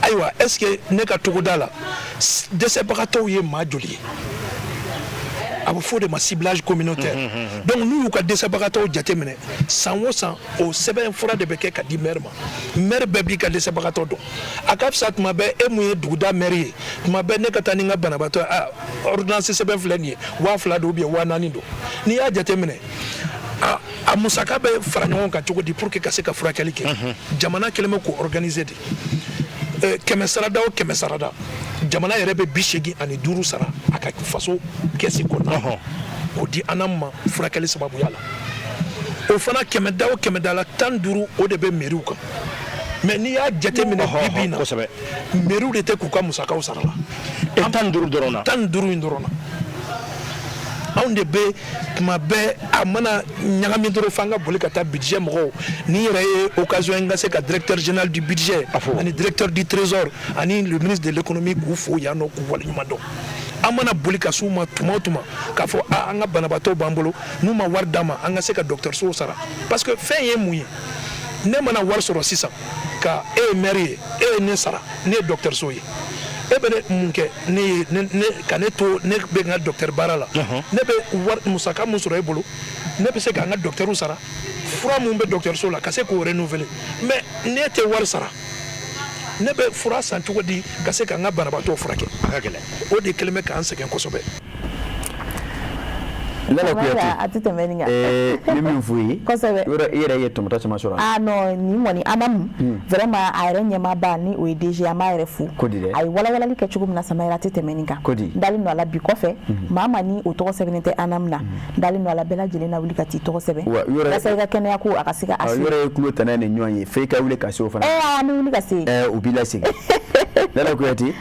Ayiwa, est ce que ne ka togoda la, dɛsɛbagatɔw ye maa joli ye? A bɛ fɔ o de ma ciblage communautaire. Donc n'u y'u ka dɛsɛbagatɔw jateminɛ san o san, o sɛbɛn fura de bɛ kɛ ka di maire ma. Maire bɛɛ b'i ka dɛsɛbagatɔ dɔn. A ka fisa tuma bɛɛ, e mun ye duguda maire ye, tuma bɛɛ ne ka taa ni n ka banabaatɔ ye, a ordonnance sɛbɛn filɛ nin ye, 2000 don ou bien 4000 don. N'i y'a jateminɛ, a musaka bɛ fara ɲɔgɔn kan cogo di pour que ka se ka furakɛli kɛ? Jamana kɛlen bɛ k'o organiser de. 100 sarada o 100 sarada, jamana yɛrɛ bɛ 85 sara a ka faso kɛsi kɔnɔna k'o di ANAM ma furakɛli sababuya la. O fana, 100 da o 100 da la, 15, o de bɛ mairies kan. Mais n'i y'a jateminɛ bi bi in na, mairies de tɛ k'u ka musakaw sara la. 15 dɔrɔn na? 15 in dɔrɔn na. Anw de bɛ tuma bɛɛ, a mana ɲagami dɔrɔn, f'an ka boli ka taa budget mɔgɔw. Ni yɛrɛ ye occasion in ka se ka directeur général du budget ani directeur du trésor ani le ministre de l'économie k'u fo yan nɔ, k'u waleɲuman dɔn. An mana boli ka s'u ma tuma o tuma k'a fɔ a an ka banabaatɔw b'an bolo, n'u ma wari d'an ma, an ka se ka dɔgɔtɔrɔsow sara, parce que fɛn ye mun ye? Ne mana wari sɔrɔ sisan ka e ye maire ye, e ye ne sara, ne ye dɔgɔtɔrɔso ye, e bɛ ne mun kɛ? Ne ye ne ka ne to ne bɛ n ka docteur baara la, ne bɛ wari musaka mun sɔrɔ e bolo, ne bɛ se k'an ka docteurw sara, fura mun bɛ dɔgɔtɔrɔso la ka se k'o renouveler. Mais ne tɛ wari sara, ne bɛ fura san cogo di ka se k'an ka banabaatɔw furakɛ? A ka gɛlɛn. O de kɛlen bɛ k'an sɛgɛn kosɛbɛ. Lala Kuyate. A tɛ tɛmɛ nin kan. N bɛ min f'u ye. Kosɛbɛ. Yɔrɔ i yɛrɛ ye tɔmɔta caman sɔrɔ a la. Ah non, nin kɔni ANAM, vraiment a yɛrɛ ɲɛmaaba ni o ye DG, an b'a yɛrɛ fo. Ko di dɛ? A ye walawalali kɛ cogo min na, Samayira, a tɛ tɛmɛ nin kan. Ko di? N dalen don a la, bi kɔfɛ, maa maa ni o tɔgɔ sɛbɛnnen tɛ ANAM na, n dalen don a la, bɛɛ lajɛlen na wuli ka t'i tɔgɔ sɛbɛn. Wa yɔrɔ Walasa i ka kɛnɛya ko a ka se ka assurer. Yɔrɔ ye kulo tana ni ɲɔgɔn ye, f'e ka wuli ka se o fana. Ɛɛ, an bɛ wuli ka se. Ɛɛ, u b'i lasegin. Lala Kuyate.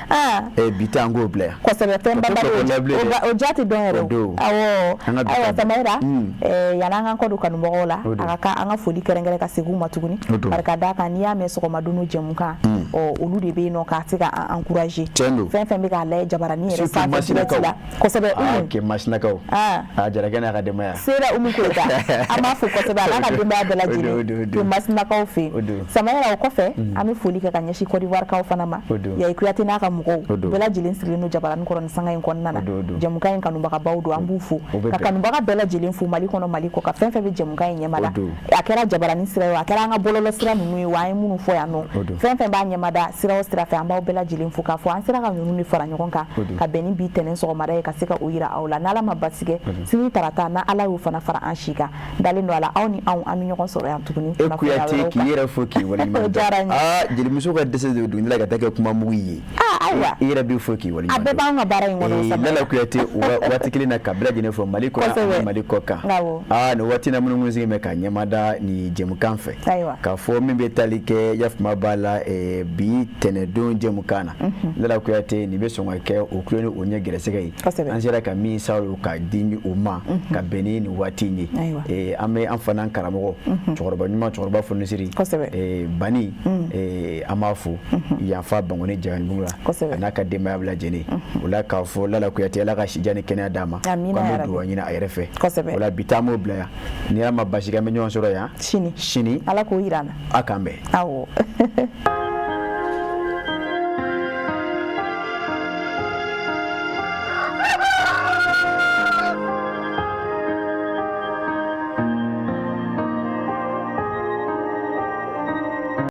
Bi ta, an k'o bila yan. Kosɛbɛ, fɛn banbali o ja tɛ dɔn yɛrɛ o. Awɔ. Ayiwa Samayira, yanni an k'an kɔ don kanubagaw la, a ka kan an ka foli kɛrɛnkɛrɛn ka segin u ma tuguni. Bari ka d'a kan, n'i y'a mɛn sɔgɔma don jɛmukan, ɔ olu de bɛ yen nɔ ka se ka an encourager. Tiɲɛ don. Fɛn fɛn bɛ k'a lajɛ jabaranin yɛrɛ Surtout sanfɛ direct Masinakaw. la. Kosɛbɛ. Ah, Umu. ke Masinakaw. Ah, Jarakɛ n'a ka denbaya. Sera Umu Koyita. An b'a fo kosɛbɛ, a n'a ka denbaya bɛɛ lajɛlen. O don, o don. Ke Masinakaw fɛ O yen. don. Samayira, o kɔfɛ, an bɛ foli kɛ ka ɲɛsin Côte d'Ivoire kaw fana ma. O don. Yayi Kuyate n'a ka mɔgɔw. O don. Bɛɛ lajɛlen sigilen don jabaranin kɔrɔ nin sanga in kɔnɔna na. O don, o don. Jɛmukan in kanubagabaw don, an b'u fo. O bɛ Ka bɛn. kanubaga bɛɛ lajɛlen fo Mali kɔnɔ, Mali kɔ kan, fɛn fɛn bɛ jɛmukan in ɲɛmada. O don. A kɛra jabaranin sira ye o, a kɛra an ka bɔlɔlɔ sira ninnu ye o, an ye minnu fɔ yan nɔ. O don. Fɛn fɛn b'a ɲɛmada sira o sira fɛ, an b'aw bɛɛ lajɛlen fo k'a fɔ an sera ka ninnu de fara ɲɔgɔn kan O don. ka bɛn ni bi tɛnɛn sɔgɔmada ye, ka se ka o yira aw la. N'Ala ma basi kɛ, O don. sini tarata, na Ala y'o fana fara an si kan, dalen don a la, aw ni anw, an bɛ ɲɔgɔn sɔrɔ yan tuguni E kunnafoniya Kuyate, wɛrɛw k'i kan. yɛrɛ fo k'i waleɲuman O diyara n ye. Aa, jelimuso ka dɛsɛ de don la ka taa kɛ kuma mugu ye. Ah, ayiwa. I yɛrɛ b'i fo k'i waleɲuman A bɛɛ b'anw ka baara in kɔnɔ, o Samayira. Lala Kuyate, waati kelen na ka bɛɛ lajɛlen fɔ Mali kɔnɔ ani Mali kɔ kan. Awɔ. Aa, nin waati na, minnu kun sigi bɛ ka ɲɛmada ni jɛmukan fɛ. Ayiwa. K'a fɔ min bɛ tali kɛ yafama b'a la, bi tɛnɛdon jɛmukan na. Lala Kuyate, nin bɛ sɔn ka kɛ o tulo ni o ɲɛ gɛrɛsɛgɛ ye. Kosɛbɛ. An sera ka min saro ka di o ma ka bɛn ni nin waati in ye. Ayiwa. An bɛ an fana karamɔgɔ, cɛkɔrɔba ɲuman, cɛkɔrɔba fonisiri. Kosɛbɛ. Bani, an b'a fo yanfa Bankoni Jaganibugu la. Kosɛbɛ. A n'a ka denbaya bɛɛ lajɛlen. O la k'a fɔ Lala Kuyate, Ala ka sijan ni kɛnɛya d'a ma. Amina K'an ya bɛ Rabi. dugawu ɲini a yɛrɛ fɛ. Kosɛbɛ. O la bi ta, an b'o bila yan. Ni Ala ma basi kɛ, an bɛ ɲɔgɔn sɔrɔ yan. Sini. Sini. Ala k'o yira an na. A k'an bɛn. Awɔ.